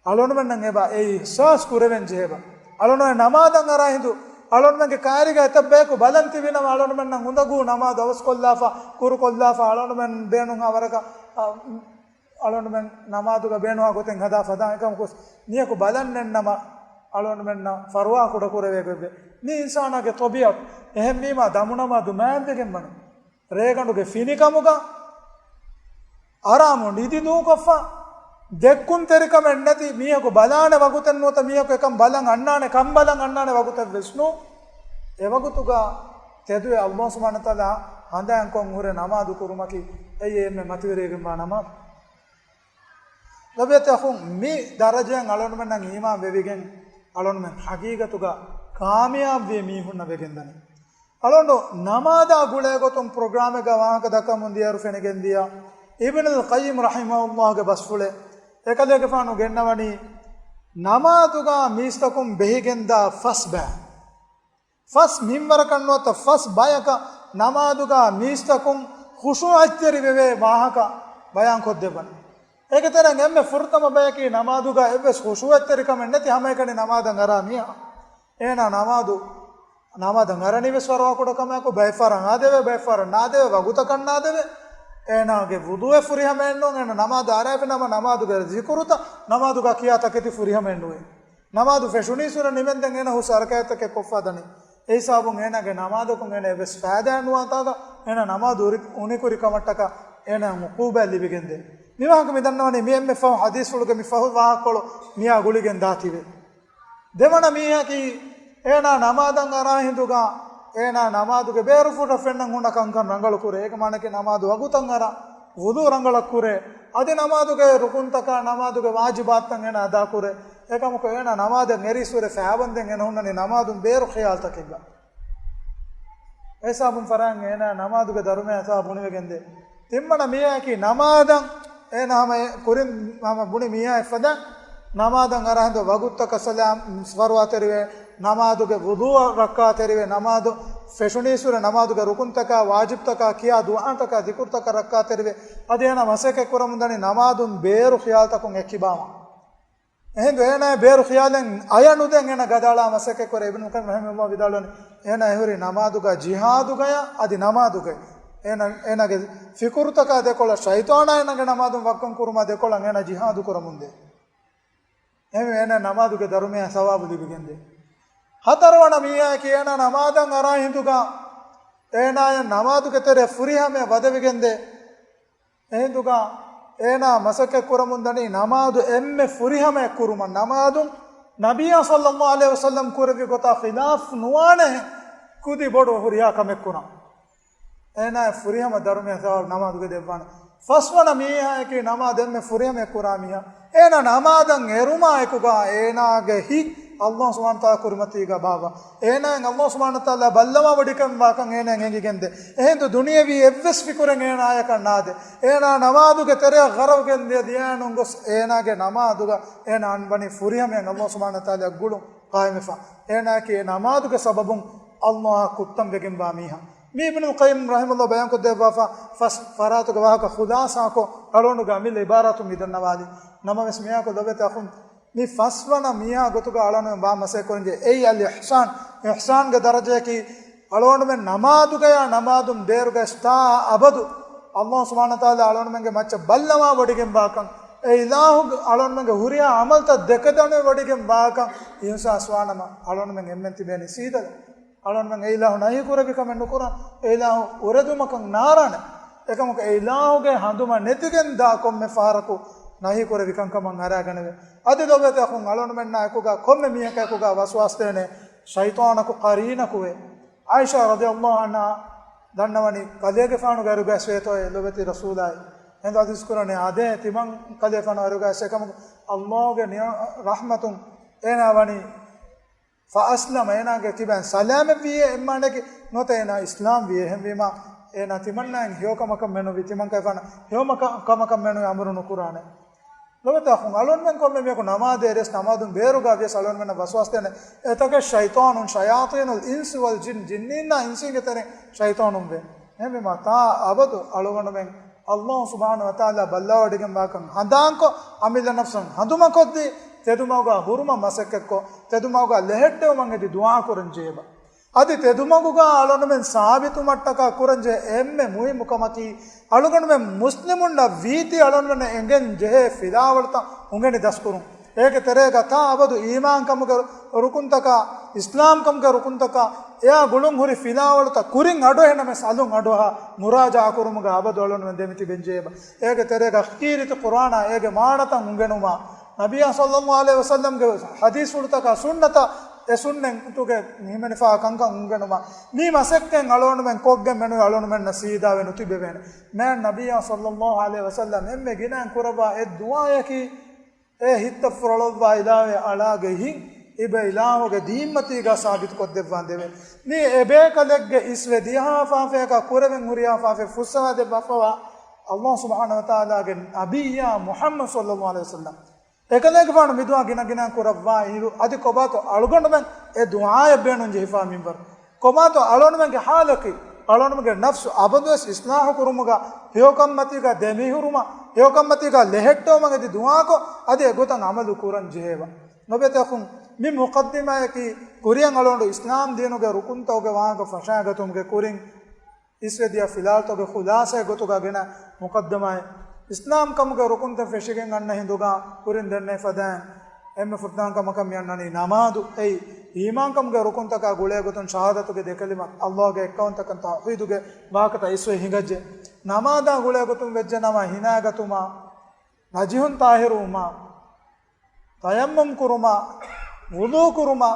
އަޅުގަނޑުމެންނަށް އެބަ އެ އިޙްސާސް ކުރެވެން ޖެހޭބަ. އަޅުގަނޑުމެން ނަމާދަށް އަރާ ހިނދު އަޅުގަނޑުމެންގެ ކާރީގަ އެތައް ބަޔަކު ބަލަން ތިބިނަމަ އަޅުގަނޑުމެންނަށް އުނދަގޫ ނަމާދު އަވަސްކޮށްލާފަ، ކުރުކޮށްލާފަ، އަޅުގަނޑުމެން ބޭނުން އަވަރަކަށް، އަ، އަޅުގަނޑުމެން ނަމާދުގަ ބޭނުންވާ ގޮތެއް ހަދާ ފަދައިން އެކަމަކު މީހަކު ބަލަން ނެތްނަމަ އަޅުގަނޑުމެންނަށް ފަރުވާ ކުޑަކުރެވޭ ގޮތްވޭ. މީ އިންސާނާގެ ޠަބީޢަތު. އެހެންވީމާ ދަމުނަމާދު މާތްވެގެން ވަނީ. ރޭގަނޑުގެ ފިނިކަމުގަ، އަރާމު ނިދި ދޫކޮށްފަ، ދެއްކުންތެރިކަމެއް ނެތި، މީހަކު ބަލާނެ ވަގުތެއް ނުވަތަ މީހަކު އެކަން ބަލަން އަންނާނެ، ކަން ބަލަން އަންނާނެ ވަގުތެއް ވެސް ނޫން. އެ ވަގުތުގަ ތެދުވެ އައްލާހު ސުބްޙާނަހޫ ވަތަޢާލާ ހަނދާންކޮށް ހުރެ ނަމާދު ކުރުމަކީ އެއީ އެންމެ މަތިވެރިވެގެންވާ ނަމާދު. ލޮބުވެތި އަޚުން، މި ދަރަޖައިން އަޅުގަނޑުމެންނަށް އީމާން ވެވިގެން އަޅުގަނޑުމެން ޙަޤީޤަތުގަ ކާމިޔާބުވި މީހުންނަށް ވެގެންދަނީ. އަޅުގަނޑު ނަމާދާ ގުޅޭގޮތުން ޕްރޮގްރާމެއްގަ ވާހަކަ ދައްކަމުން ދިޔައިރު ފެނިގެންދިޔަ، އިބްނުލް ޤައްޔިމް ރަޙިމަހުﷲގެ ބަސްފުޅެއް. އެކަލޭގެފާނު ގެންނަވަނީ، ނަމާދުގަ މީސްތަކުން ބެހިގެންދާ ފަސް ބައި. ފަސް މިންވަރަކަށް ނުވަތަ ފަސް ބަޔަކަށް ނަމާދުގަ މީސްތަކުން ޚުޝޫޢަތްތެރިވެވޭ ވާހަކަ ބަޔާންކޮށްދެއްވަން. އޭގެ ތެރެއިން އެންމެ ފުރަތަމަ ބަޔަކީ ނަމާދުގަ އެއްވެސް ޚުޝޫޢަތްތެރިކަމެއް ނެތި ހަމައެކަނި ނަމާދަށް އަރާ މީހާ. އޭނާ ނަމާދު، ނަމާދަށް އަރަނީވެސް ފަރުވާކުޑަ ކަމެއް އެކު، ބައެއްފަހަރަށް އާދެވޭ، ބައެއްފަހަރަށް ނާދެވޭ، ވަގުތަކަށް ނާދެވޭ. އޭނާގެ ވުޟޫއެއް ފުރިހަމައެއް ނޫން، އޭނާ ނަމާދު އަރާފިނަމަ ނަމާދުގެ ޒިކުރުތައް، ނަމާދުގަ ކިޔާ ތަކެތި ފުރިހަމައެއް ނުވޭ. ނަމާދު ފެށުނީއްސުރެ ނިމެންދެން އޭނަ ހުސް ހަރަކާތްތަކެއް ކޮށްފަ ދަނީ. އެ ހިސާބުން އޭނާގެ ނަމާދަކުން އޭނަ އެއްވެސް ފައިދާއެއް ނުވާތާގަ އޭނާ ނަމާދު އުރި-، އުނިކުރި ކަމަށްޓަކާ އޭނާ އުޤޫބާތް ލިބިގެންދޭ. މި ވާހަކަ މި ދަންނަވަނީ މި އެންމެ ފަހު ޙަދީޘްފުޅުގެ މި ފަހު ވާހަކަކޮޅު މިއާ ގުޅިގެން ދާތީވެ. ދެވަނަ މީހަކީ އޭނާ ނަމާދަށް އަރާ ހިނދުގަ އޭނާ ނަމާދުގެ ބޭރުފުށަށް ފެންނަން ހުންނަ ކަންކަން ރަނގަޅު ކުރޭ. އޭގެ މާނައަކީ ނަމާދު ވަގުތަށް އަރާ، ވުޟޫ ރަނގަޅަށް ކުރޭ. އަދި ނަމާދުގެ ރުކުންތަކާ ނަމާދުގެ ވާޖިބާތްތައް އޭނާ އަދާކުރޭ. އެކަމަކު އޭނާ ނަމާދަށް އެރިއްސުރެ ފައިބަންދެން އޭނަ ހުންނަނީ ނަމާދުން ބޭރު ޚިޔާލްތަކެއްގަ. އެހިސާބުން ފަރާން އޭނާ ނަމާދުގެ ދަރުމަޔާ ހިސާބު ބުނިވެގެންދޭ. ތިންވަނަ މީހާއަކީ ނަމާދަށް އޭނާ ހަމަ އެ ކުރިން ހަމަ ބުނި މީހާ އެއްފަދަ ނަމާދަށް އަރާ ހިނދު ވަގުތުތަކަށް ސަލާމް ފަރުވާތެރިވޭ، ނަމާދުގެ ވުޟޫއަށް ރައްކާތެރިވޭ، ނަމާދު ފެށުނީއްސުރެ ނަމާދުގެ ރުކުންތަކާ ވާޖިބްތަކާ ކިޔާ ދުޢާތަކާ ޛިކުރުތަކަށް ރައްކާތެރިވޭ. އަދި އޭނާ މަސައްކަތް ކުރަމުންދަނީ ނަމާދުން ބޭރު ޚިޔާލްތަކުން އެއްކިބާވާން. އެހިނދު އޭނާ ބޭރު ޚިޔާލެއް އަޔަށް ނުދެން އޭނާ ގަދައަޅާ މަސައްކަތް ކުރޭ. އިބްނު ޤައްޔިމް ރަޙިމަހުﷲ ވިދާޅުވަނީ، އޭނާ އެހުރީ ނަމާދުގަ ޖިހާދުގަޔަށް އަދި ނަމާދުގައި. އޭނާ، އޭނާގެ ފިކުރުތަކާ ދެކޮޅަށް ޝައިޠާނާ އޭނާގެ ނަމާދުން ވައްކަން ކުރުމާ ދެކޮޅަށް އޭނާ ޖިހާދު ކުރަމުންދޭ. އެހެންވެ އޭނާ ނަމާދުގެ ދަރުމަޔާ ސަވާބު ލިބިގެންދޭ. ހަތަރުވަނަ މީހާއަކީ އޭނާ ނަމާދަށް އަރާ ހިނދުގަ އޭނާޔަށް ނަމާދުގެ ތެރެއަށް ފުރިހަމަޔަށް ވަދެވިގެންދޭ. އެހިނދުގަ އޭނާ މަސައްކަތް ކުރަމުންދަނީ ނަމާދު އެންމެ ފުރިހަމަޔަށް ކުރުމަށް. ނަމާދުން ނަބިއްޔާ ޞައްލައްލާހު ޢަލައިހި ވަސައްލަމް ކުރެއްވި ގޮތާ ޚިލާފް ނުވާނެހެން ކުދި ބޮޑު ހުރިހާ ކަމެއް ކުރަން. އޭނާ ފުރިހަމަ ދަރުމަޔަށް ސަވާބު ނަމާދުގެ ދެއްވާނެ. ފަސްވަނަ މީހާއަކީ ނަމާދު އެންމެ ފުރިހަމަޔަށް ކުރާ މީހާ. އޭނާ ނަމާދަށް އެރުމާ އެކުގަ އޭނާގެ ހިތް އައްލާހު ސުބްޙާނަހު ވަތަޢާލާ ކުރިމަތީގަ ބާއްވާ. އޭނާއަށް އައްލާހު ސުބްޙާނަހު ވަތަޢާލާ ބައްލަވާވޮޑިގެންވާކަން އޭނާއަށް އެނގިގެންދޭ. އެހިނދު ދުނިޔަވީ އެއްވެސް ފިކުރެއް އޭނާޔަކަށް ނާދޭ. އޭނާ ނަމާދުގެ ތެރެއަށް ޣަރަޤުވެގެން ދިޔަ، ދިޔައިނު ގޮސް އޭނާގެ ނަމާދުގަ އޭނާ އަން ވަނީ ފުރިހަމަޔަށް އައްލާހު ސުބްޙާނަހު ވަތަޢާލާ ގުޅުން ޤާއިމްވެފަ. އޭނާއަކީ އެ ނަމާދުގެ ސަބަބުން އައްލާހަށް ކުއްތަން ވެގެންވާ މީހާ. މި އިބްނުލް ޤައްޔިމް ރަޙިމަހުﷲ ބަޔާންކޮށްދެއްވާފަ ފަސް ފަރާތުގެ ވާހަކަ ޚުލާޞާކޮށް، އަޅުގަނޑުގެ އަމިއްލަ އިބާރާތުން މި ދަންނަވާލީ. ނަމަވެސް މިއާކު ލޮބުވެތި އަޚުން، މި ފަސްވަނަ މީހާ ގޮތުގަ އަޅުގަނޑުމެން ވާ މަސައްކަތް ކުރަންޖެހޭ. އެއީ އަލް އިޙްސާން، އިޙްސާންގެ ދަރަޖަޔަކީ އަޅުގަނޑުމެން ނަމާދުގަޔާ ނަމާދުން ބޭރުގައި ތާ އަބަދު ﷲ ސުބްޙާނަހޫ ވަތަޢާލާ އަޅުގަނޑުމެންގެ މައްޗަށް ބައްލަވާވޮޑިގެން ވާކަން، އެ އިލާހު އަޅުގަނޑުމެންގެ ހުރިހާ ޢަމަލުތައް ދެކެދަނެވޮޑިގެން ވާކަން އިޙްސާސް ވާނަމަ، އަޅުގަނޑުމެން އެންމެން ތިބޭނީ ސީދަލަށް. އަޅުގަނޑުމެން އެ އިލާހު ނަހީ ކުރެއްވި ކަމެއް ނުކުރާ، އެ އިލާހު އުރެދުމަކަށް ނާރާނެ. އެކަމަކު އެ އިލާހުގެ ހަނދުމަ ނެތިގެން ދާ ކޮންމެ ފަހަރަކު ނަހީ ކުރެއްވި ކަންކަމަށް އަރާގަނެވޭ. އަދި ލޮބުވެތި އަޚުން، އަޅުގަނޑުމެންނާ އެކުގަ ކޮންމެ މީހަކާ އެކުގަ ވަސްވާސްދޭނެ ޝައިޠާނަކު ޤަރީނަކުވޭ. ޢާއިޝާ ރަޟިޔަﷲ ޢަންހާ ދަންނަވަނީ ކަލޭގެފާނުގެ އަރިގަސް ވޭތޯއޭ ލޮބެތި ރަސޫލާއި. އެނދު ޙަދީޘް ކުރަނީ އާދޭ ތިމަން ކަލޭފާނު އަރިގަސް އެކަމަކު ﷲ ގެ ނިޢު-، ރަޙްމަތުން އޭނާ ވަނީ ފައަސްލަމަ، އޭނާގެ ކިބައިން ސަލާމަތްވީއޭ އެއްމާނައަކީ ނުވަތަ އޭނާ އިސްލާމް ވީ. އެހެންވީމާ އޭނާ ތިމަންނާއިން ހެޔޮކަމަކަށް މެނުވީ، ތިމަން ކަލޭފާނަށް ހެޔޮ މަކަ-، ކަމަކަށް މެނުވީ އަމުރު ނުކުރާނެ. ލޮބެތި އަޚުން، އަޅުގަނޑުމެން ކޮންމެ މީހަކު ނަމާދޭ އެރިޔަސް ނަމާދުން ބޭރުގަ ވިޔަސް އަޅުގަނޑުމެންނަށް ވަސްވާސް ދޭނެ އެތަކެއް ޝައިޠާނުން، ޝަޔާޠީނުލް އިންސި ވަލް ޖިން، ޖިންނީންނާ އިންސީންގެ ތެރެއިން ޝައިޠާނުން ވޭ. އެހެންވީމާ ތާ އަބަދު އަޅުގަނޑުމެން ﷲ ސުބްޙާނަހޫ ވަތަޢާލާ ބައްލަވަޑިގެން ވާކަން ހަނދާންކޮށް، އަމިއްލަ ނަފްސަށް ހަނދުމަކޮށްދީ، ތެދުމަގުގަ ހުރުމަށް މަސައްކަތްކޮށް، ތެދުމަގުގަ ލެހެއްޓެވުމަށް އެދި ދުޢާ ކުރަން ޖެހޭބަ. އަދި ތެދުމަގުގަ އަޅުގަނޑުމެން ސާބިތުވުމަށްޓަކާ ކުރަންޖެހޭ އެންމެ މުހިއްމު ކަމަކީ، އަޅުގަނޑުމެން މުސްލިމުންނަށް ވީތީ އަޅުގަނޑުމެންނަށް އެނގެން ޖެހޭ ފިލާވަޅުތައް އުނގެނި ދަސްކުރުން. އޭގެ ތެރޭގަ ތާ އަބަދު އީމާންކަމުގެ ރުކުންތަކާ، އިސްލާމްކަމުގެ ރުކުންތަކާ، އެއާ ގުޅުން ހުރި ފިލާވަޅުތައް ކުރިން އަޑުއެހި ނަމަވެސް އަލުން އަޑުއަހާ މުރާޖަޢާ ކުރުމުގަ އަބަދު އަޅުގަނޑުމެން ދެމިތިބެންޖެހޭބަ. އޭގެ ތެރޭގަ ކީރިތި ޤުރްއާނާ، އޭގެ މާނަތައް އުނގެނުމާ، ނަބިއްޔާ ޞައްލައްލާހު ޢަލައިހި ވަސައްލަމްގެ ޙަދީޘްފުޅުތަކާ ސުންނަތަށް އެ ސުންނަތުގެ ހިމެނިފާ ކަންކަން އުނގެނުމާ، މި މަސައްކަތް އަޅުގަނޑުމެން ކޮށްގެން މެނުވީ އަޅުގަނޑުމެންނަށް ސީދާވެ ނުތިބެވޭނެ. މާތް ނަބިއްޔާ ޞައްލައްލާހު ޢަލައިހި ވަސައްލަމް އެންމެ ގިނައިން ކުރައްވާ އެއް ދުޢާއަކީ، އޭ ހިތަށް ފުރޮޅައްވާ އިލާހު، އަޅާގެ ހިތް އިބަ އިލާހުގެ ދީންމަތީގަ ސާބިތުކޮށްދެއްވާނދޭވެ. މީ އެބޭކަލެއްގެ އިސްވެ ދިޔަހާ ފާފަޔަކާ ކުރެވެން ހުރިހާ ފާފަ ފުއްސަވާދެއްވާފަވާ ﷲ ސުބްޙާނަހޫ ވަތަޢާލާގެ ނަބިއްޔާ މުޙައްމަދު ޞައްލައްލާހު ޢަލައިހި ވަސައްލަމް. އެކަލޭގެފާނު މިދުޢާ ގިނަ ގިނައިން ކުރައްވާ އިރު، އަދި ކޮބާތޯ އަޅުގަނޑުމެން އެ ދުޢާއަށް ބޭނުން ޖެހިފާ މިންވަރު؟ ކޮބާތޯ އަޅުގަނޑުމެންގެ ޙާލަކީ؟ އަޅުގަނޑުމެންގެ ނަފްސު އަބަދުވެސް އިޞްލާޙު ކުރުމުގަ، ހެޔޮކަންމަތީގަ ދެމިހުރުމަށް، ހެޔޮކަންމަތީގަ ލެހެއްޓެވުމަށް އެދި ދުޢާކޮށް، އަދި އެގޮތަށް ޢަމަލު ކުރަން ޖެހޭބަ. ލޮބެތި އަޚުން، މި މުޤައްދިމާއަކީ ކުރިއަށް އަޅުގަނޑު އިސްލާމް ދީނުގެ ރުކުންތަކުގެ ވާހަކަ ފަށާގަތުމުގެ ކުރިން، އިސްވެދިޔަ ފިލާވަޅުތަކުގެ ޚުލާޞާއެއް ގޮތުގަ ގިނަ މުޤައްދަމާއެއް. އިސްލާމްކަމުގެ ރުކުންތައް ފެށިގެން އަންނަ ހިނދުގަ ކުރިން ދެންނެވި ފަދައިން އެންމެ ފުރަތަމަ ކަމަކަށް މި އަންނަނީ ނަމާދު. އެއީ އީމާންކަމުގެ ރުކުންތަކާ ގުޅޭ ގޮތުން ޝަހާދަތުގެ ދެ ކަލިމަ، ﷲ ގެ އެއްކައުވަންތަކަން، ތައުޙީދުގެ ވާހަކަތައް އިސްވެ ހިނގައްޖެ. ނަމާދާ ގުޅޭ ގޮތުން ވެއްޖެ ނަމަ ހިނާގަތުމާ، ނަޖިހުން ޠާހިރުވުމާ، ތަޔައްމަމް ކުރުމާ، ވުޟޫ ކުރުމާ،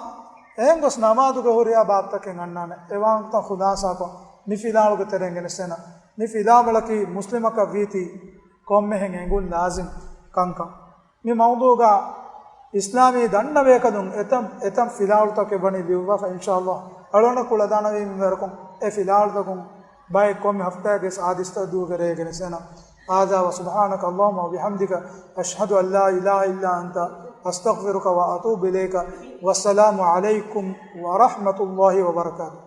އެހެން ގޮސް ނަމާދުގެ ހުރިހާ ބާބުތަކެއް އަންނާނެ. އެ ވާހަކަތައް ޚުލާޞާކޮށް، މި ފިލާވަޅުގެ ތެރެއިން ގެނެސްދޭނަން. މި ފިލާވަޅަކީ މުސްލިމަކަށް ވީތީ ކޮންމެހެން އެނގުން ލާޒިމް ކަންކަން. މި މައުޟޫޢުގަ އިސްލާމީ ދަންނަ ބޭކަލުން އެތަން، އެތަން ފިލާވަޅުތަކެއް ވަނީ ލިޔުއްވާފަ. އިންޝާﷲ އަޅުގަނޑަށް ކުޅަދާނަވީ މިންވަރަކުން އެ ފިލާވަޅުތަކުން ބައެއް ކޮންމެ ހަފްތާއެއްގެ ސާދިސްތައް ދޫގެ ރޭ ގެނެސްދޭނަން. هذا وسبحانك اللهم وبحمدك، أشهد أن لا إله إلا أنت، أستغفرك وأتوب إليك. والسلام عليكم ورحمة الله وبركاته.